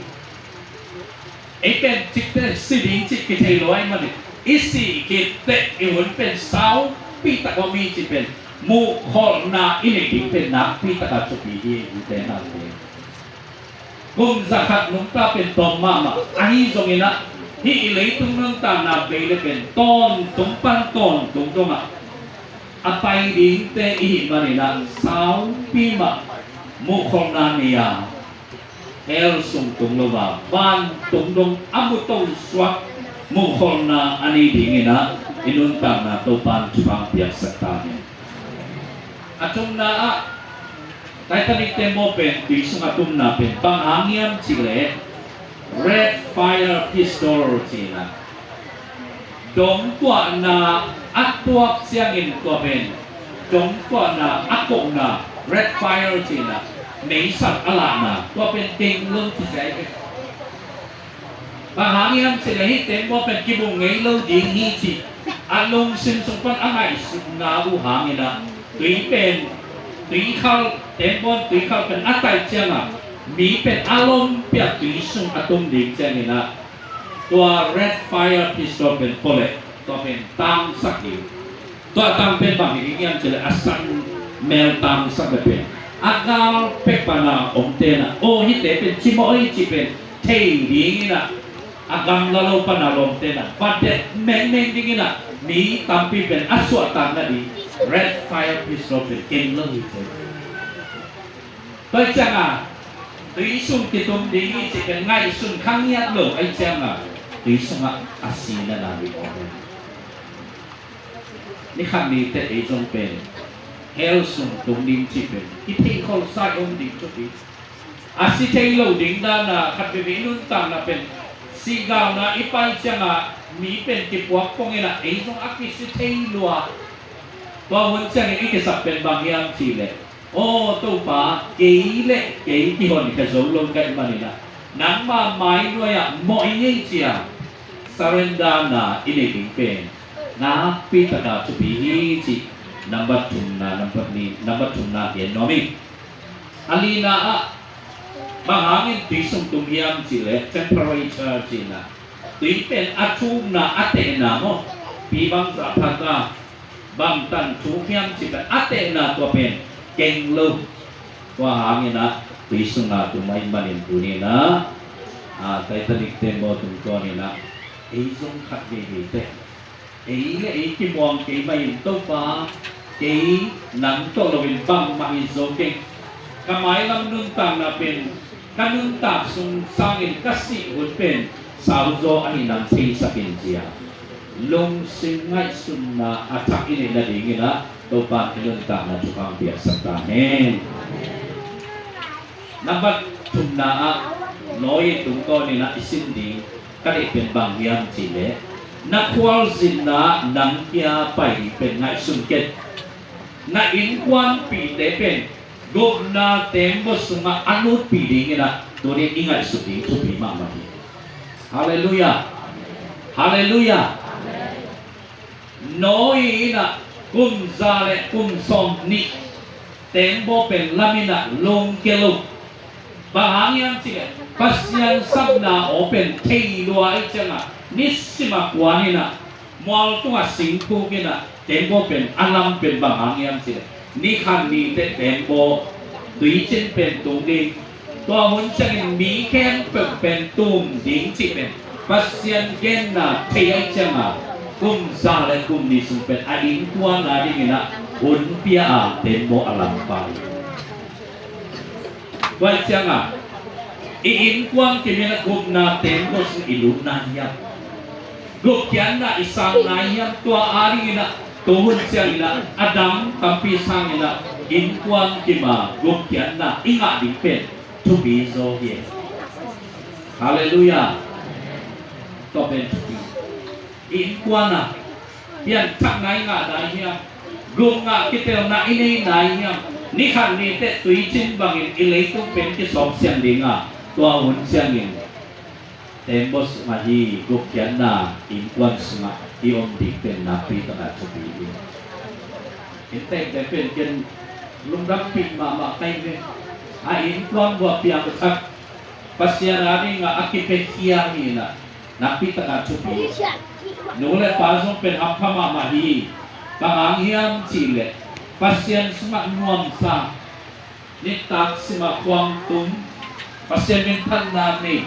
Ei pen cik teh si ding cih kithei lo ahih manin i sih khit teh i hun pen saupi tak om hi cih pen muhkholhna i neih ding pen nakpi takin thupi hi, ute naute. Kum zakhat nungta pen tawm mahmah ahi zongin ah, hih i leitung nuntakna bei leh pen tawntung pan tawntung dongah a pai dingte i hih manin ah saupi mah muhkholhna nei a, hell sung tung lo a, vantung dong a mu to suak muhkholhna a nei dingin ah i nuntakna Topa'n thupha piaksak ta hen. A thumna ah, Titanic tembaw pen tui sungah tumna pen bang hang hiam cih leh red fire pistol ci-in ah, dongtuahna a tuak ciangin tua pen, dongtuahna a kohna, red fire ci-in ah, meisat a lahna, tua pen teng lo ci zia hi. Bang hang hiam cih leh hih tembaw pen kibung ngei lo ding hi cih a lungsim sung pan a ngaihsutna uh hangin ah, tui pen, tuikhal, tembaw tuikhal pen a taih ciangah mi pen a lom piak tui sung a tum ding ciangin ah, tua red fire pistol pen pua leh tua pen tangsak hi. Tua tang pen bang hi ding hiam cih leh a san mel tangsak leh pen a gal pek pana omte in ah, aw, hihte pen cimawh hi cih pen thei dingin ah, a gamla lo pana lomte in ah va det mengmeng dingin ah mi tampi pen a suahtakna ding red fire pistol pen keng lo hi cih. Tua hi ciangah tui sung kitum ding hi cih pen ngaihsun kha ngiat lo ahih ciangah tui sungah a sina na hi mawk hi. Ni khat ni teh ei zong pen hell sung tung ding cih pen i theih kholsa i om ding thupi. A si thei lo ding dan a khat veve i nuntakna pen sihgalna i pai ciangah mi pen kipuak pongin ah ei zong a kisi thei lua. Tua hun ciangin i kisap pen bang hiam cih leh, aw Topa, kei leh kei kihonkhia zo lo ka hih manin ah nangma mai nuai-ah mawh ing ei ci-a surrender na i neih ding pen nakpi takin thupi hi cih number thumna, number ni, number thumna gen nuam ing. A lina ah bang hangin tui sung tum hiam cih leh temperature ci-in ah, tui pen a thukna, a tehna maw, pi bangzah phat a bangtan thuk hiam cih pen a tehna tua pen keng lo. Tua hangin ah tui sungah tum ahih manin tuni-in ah, a, Titanic tembaw tungtawnin ah ei zong khat veivei teh ei leh ei kimuang kei mah in Topa, kei nang tawh loin bangmah hi zo keng. Ka mailam nuntakna pen ka nuntak sung sangin ka sih hun pen sauzaw ahih nang theisak in ci-a lungsim ngaihsutna a thak i neih nadingin ah Topa'n i nuntakna thupha piaksak ta hen. Number thumna ah Noah tungtawnin ah i sim ding ka deih pen bang hiam cih leh, na khualzinna nang kia pai ding pen ngaihsun ken. Na innkuanpihte pen gupna tembaw sungah a lutpih dingin ah tuni-in i ngaihsut ding thupi mahmah hi. Halleluiah. Halleluiah. Noah in ah kum za leh kum sawmnih tembaw pen lamin ah lungkia lo. Bang hang hiam cih leh Pasian sapna aw pen thei lua ahih ciangah nisim a kuan in ah mual tungah sing khuk in ah tembaw pen a lam pen bang hang hiam cih leh ni khat ni teh tembaw tuicin pen tung ding. Tua hun ciangin mi khempeuh pen tum ding cih pen Pasian genna thei ahih ciangah kum za leh kum nih sung pen a innkuan a dingin ah hun pia a tembaw a lam pah hi. Tua ahih ciangah i innkuan kim in ah gupna tembaw sung i lut nai hiam? Gupkhiatna i sang nai hiam? Tua a dingin ah tu hun ciangin ah a dang tampi sangin ah innkuan kim a gupkhiatna i ngah ding pen thupi zaw hi. Halleluiah. Tua pen thupi. I innkuan ah pianthakna i ngah nai hiam? Gupna kitelna i nei nai hiam? Ni khat ni teh tuicin bangin i leitung pen kisawpsiang ding a, tua hun ciangin tembaw sungah hi gupkhiatna innkuan sungah i om ding pen nakpi takin thupi hi. Inntekte pen ken lungdampih mahmah ka hi ve. A innkuan buah piangthak, Pasian a dingah a kipiakhia hi in ah, nakpi takin thupi. Nu le pa zong pen hampha mahmah hi. Bang hang hiam cih leh Pasian sungah nuamsa, nitak simah khuang tum, Pasian min phatna nei,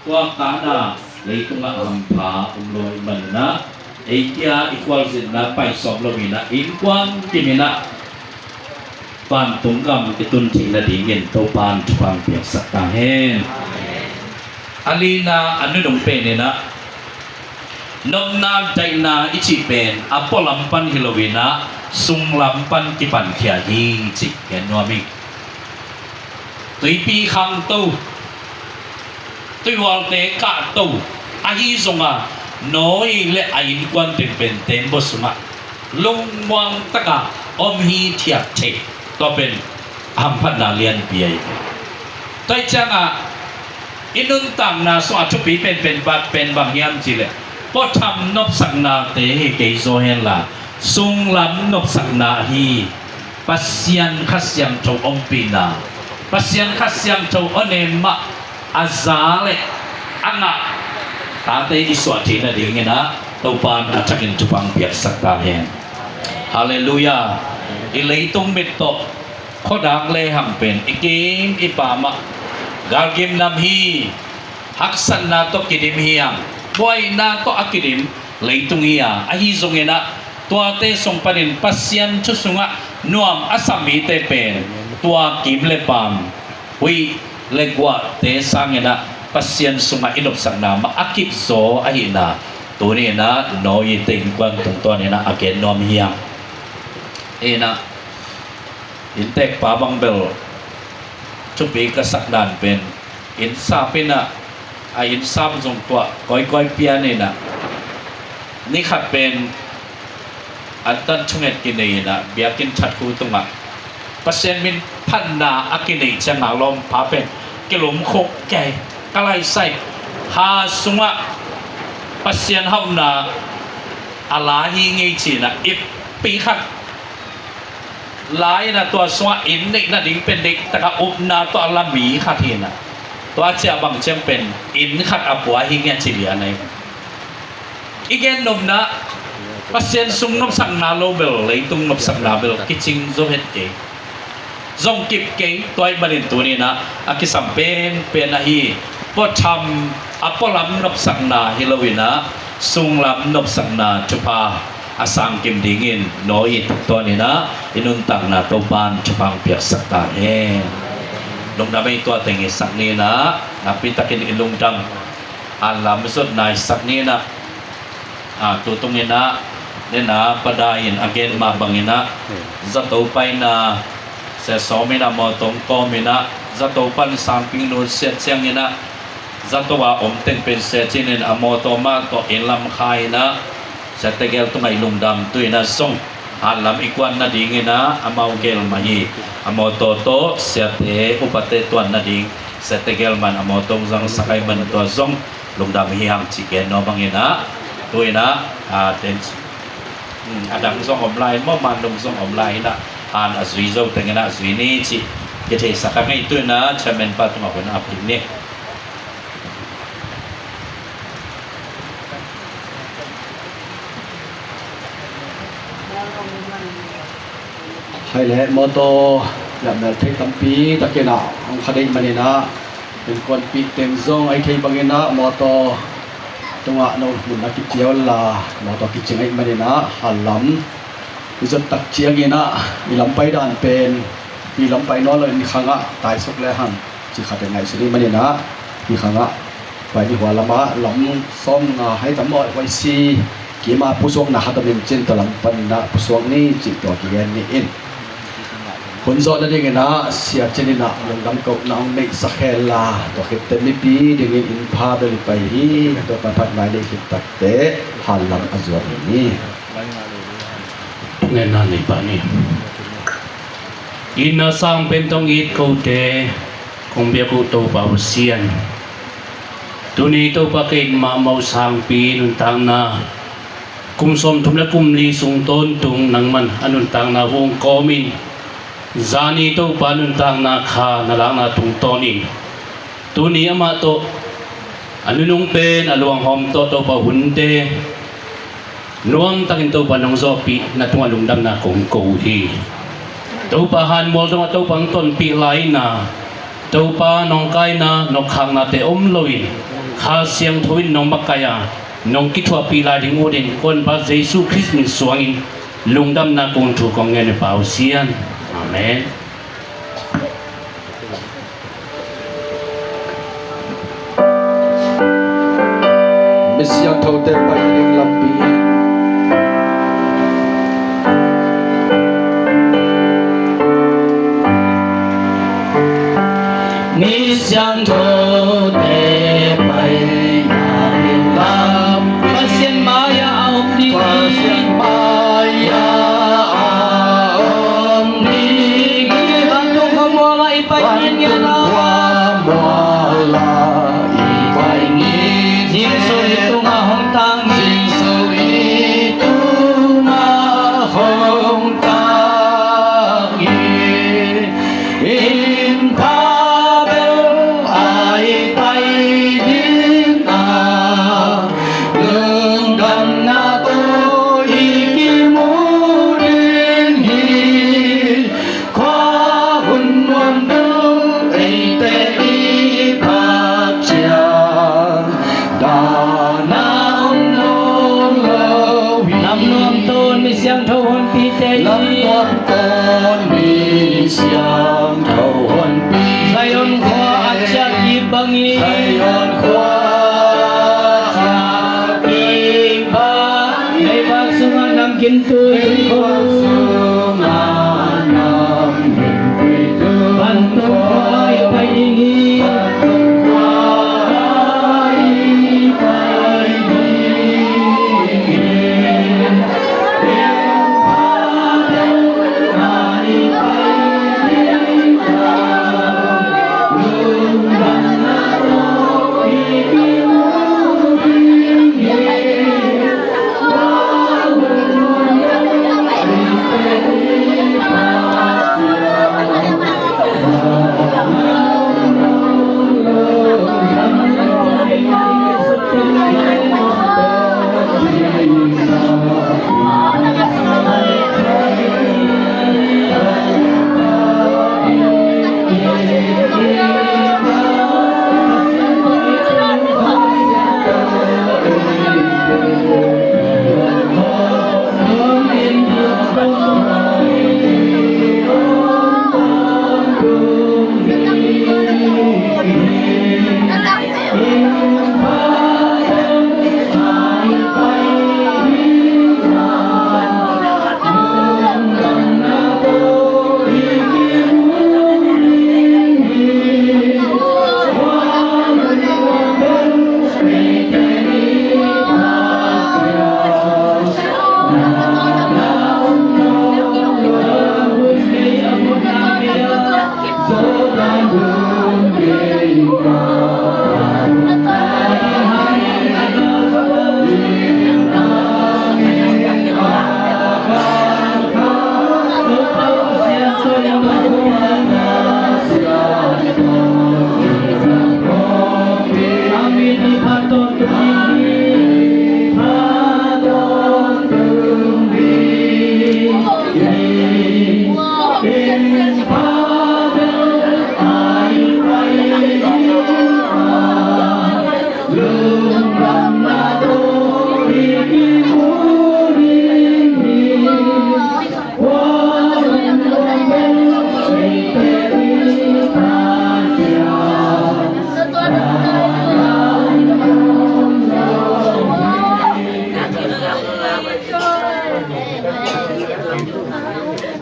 tua Kana leitungah hampha om lo ahih manin ah, ei kia i khualzinna pai sawm lo in ah, innkuan kim in ah vantung gam i tun theih nadingin Topa'n thupha piaksak ta hen. A lina a nunung pen in ah, nopna daihna i cih pen a pualam pan hi lo in ah, sunglam pan kipankhia hi cih gen nuam ing. Tuipi khangto, tuihualte kahto, ahi zongin Noah le a innkuan teng pen tembaw sungah lungmuang takin om hithiat thei. Tua pen hamphatna lianpi ahi. Tua ahih ciangin i nuntakna sungah thupi penpen pen bang hiam cih leh, puatham nopsaknate hi kei zaw hen la, sunglam nopsakna hi. Pasian Kha Siangtho ompihna, Pasian Kha Siangtho awnem mah a za le a ngah tate i suah theih nadingin ah Topa'n a thakin thupha piaksak ta hen. Halleluiah. I leitung mit tawh khuadak lehang pen i kim i pam ah galgim nam hi. Haksatna tawh kidim hi hang, buaina tawh a kidim leitung hi a, ahi zongin ah tuate sung panin Pasian thu sungah nuam a sam mite pen tua kim le pam, huih le guahte sangin ah Pasian sungah i nopsakna mah a kipzaw ahihna tuni in ah Noah te innkuan tungtawn in ah a gen nuam hi hang. Hi in ah inntekpa bang bel thupi ka sak dan pen, inn sap in ah, a inn sap zong tuah kawikawi pian in ah, ni khat pen antan thunget kinei in ah, biakinn thatkhu tungah Pasian min phatna a kineih ciangin lawmpa pen kilumkhuk kei, ka laisai, ha sungah Pasian hauhna a la hi ngei ci in ah, ippi khat la in ah, tua sungah inn neih nading pen deih takin upna tawh a la mi khat hi in ah, tua ciang bang ciang pen inn khat a pua hi ngiat ci lian ahi. I gen nopna, Pasian sung nopsakna lo bel leitung nopsakna bel kicing zo het kei. Zong kip kei, tua ahih manin tuni in ah a kisam penpen ahi, puatham a pualam nopsakna hi lo in ah, sunglam nopsakna thupha a sang kim dingin Noah tungtawn in ah i nuntakna Topa'n thupha piaksak ta hen. Lungdam ei, tua teng i sak ni in ah, nakpi takin i lungdam hanlam zotna i sak ni in ah, a, tu tung in ah, nena Pa Dai in a gen mah bang in ah, zato paina, Sia Sawm in ah mawtaw kawm in ah, zato pan Sangping nu siat ciang in ah, zato a om teng pen Sia Cin in a mawtaw mah tawh inn lam khai in ah, Sia Tegel tungah i lungdam. Tu in ah zong hanlam i kuan nadingin ah amau gel mah hi. A mawtaw tawh siate upate tuan nading Sia Tegel man a mawtaw zangsak ahih man tua zong lungdam hi hang ci gen nuam ing in ah, tu in ah, a, ten, um, a dang zong om lai maw, man dong zong om lai in ah, han a zui zo teng in ah zui ni ci kitheisak a ngei. Tu in ah chairman pa tungah hun a pik ni. Hai le mawtaw, lamel thei tampi takin ah hong kha deih manin ah, innkuanpih teng zong a i thei bangin ah mawtaw tungah no mun a kipia unla, mawtaw kicing ahih manin ah hanlam i zot tak ciangin ah i lam pai dan pen pi lam pai nawn lo in, ni khang ah taisuk le hang ci khat i ngaihsun ahih manin ah, ni khang ah pai ni hua lam ah lam sawm nga hai tam maw, huaisi kim a pusuakna khat om in cin, tua lam panin ah pusuak ni cih tua kigen ni in. Hun zawh nadingin ah Sia Cin in ah lungdam kohna hong neihsak hen la, tua khit teh mipi dingin inn pha bel i pai hi. Tua pan phat mai nei khit tak teh hal lam a zuan ding hi. Ngenna nei pah ni. Itna sang pen tawh hong it kote kong biak uh Topa Pasian, tuni Topa, kei mahmah uh sangpi nuntakna kum sawmthum le kum li sung tawntung nangman a nuntakna hong kawmin, zani Topa nuntakna kha na lakna tungtawnin tuni amah tawh a nunung pen a luanghawm tawh Topa hunte nuamtakin Topa nong zawhpih na tungah lungdamna kong ko uh hi. Topa hanmual dongah Topa hong tonpih lai-in ah Topa nong kaina nong khaknate om loin Kha Siangtho in nong makaih a nong kithuahpih lai ding utin Honpa Jesu Khrist min suangin lungdamna kong thu kong ngen uh Pa Pasian. Amen. Mi siangthote pai ding lampi. Mi siangthote pai ding lampi. Pasian mai-ah a om ding hi. Pasian mai-ah a om ding hi. Vantung khua mualah i pai ngiat ngiat a. Vantung khua mualah i pai ngiat ngiat. Jesu i tungah hong tang hi. Jesu i tungah hong tang hi. Inn pha bel a i pai ding a, lungdamna tawh i kimu ding hi. Khua hun nuam bel eite i phak ciang, dahna om nawn lo hi. Lamnuam tawn mi siangtho honpite hi. Lamnuam tawn mi siangtho honpite. Zion khua a ciah kik bangin. Zion khua a ciah kik bangin. Meivak sungah namgimtui. Meivak sungah namgimtui. Vantung khua i pai ding hi. Vantung khua i pai ding hi.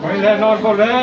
Koi le, non ko le.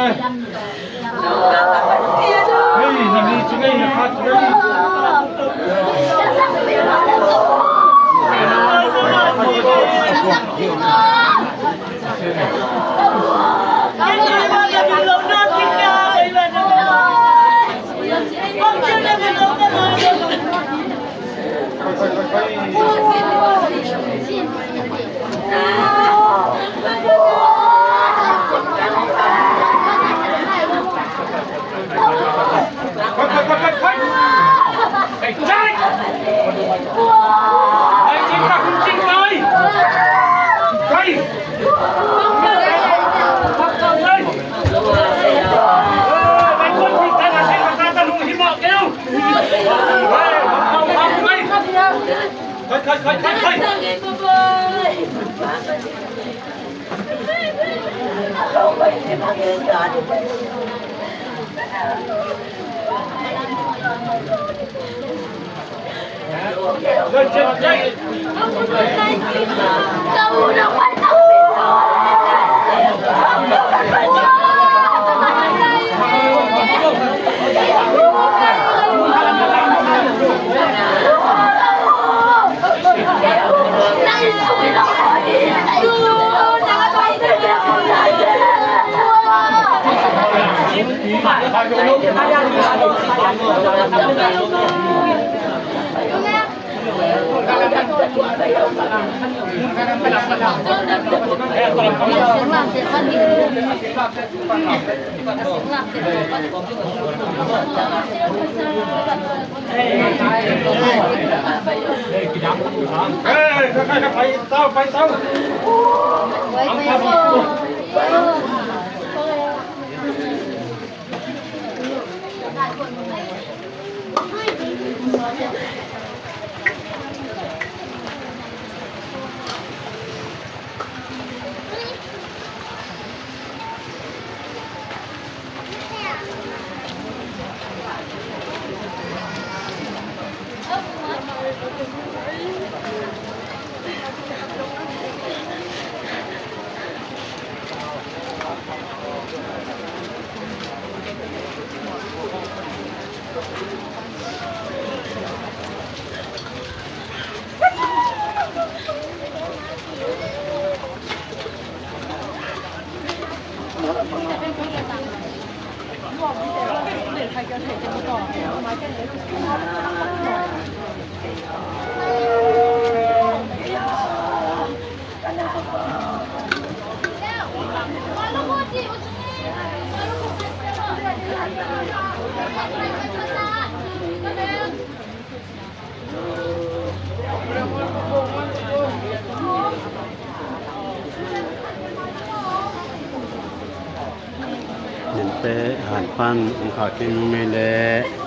Ninte han pan ong kha kei mei le.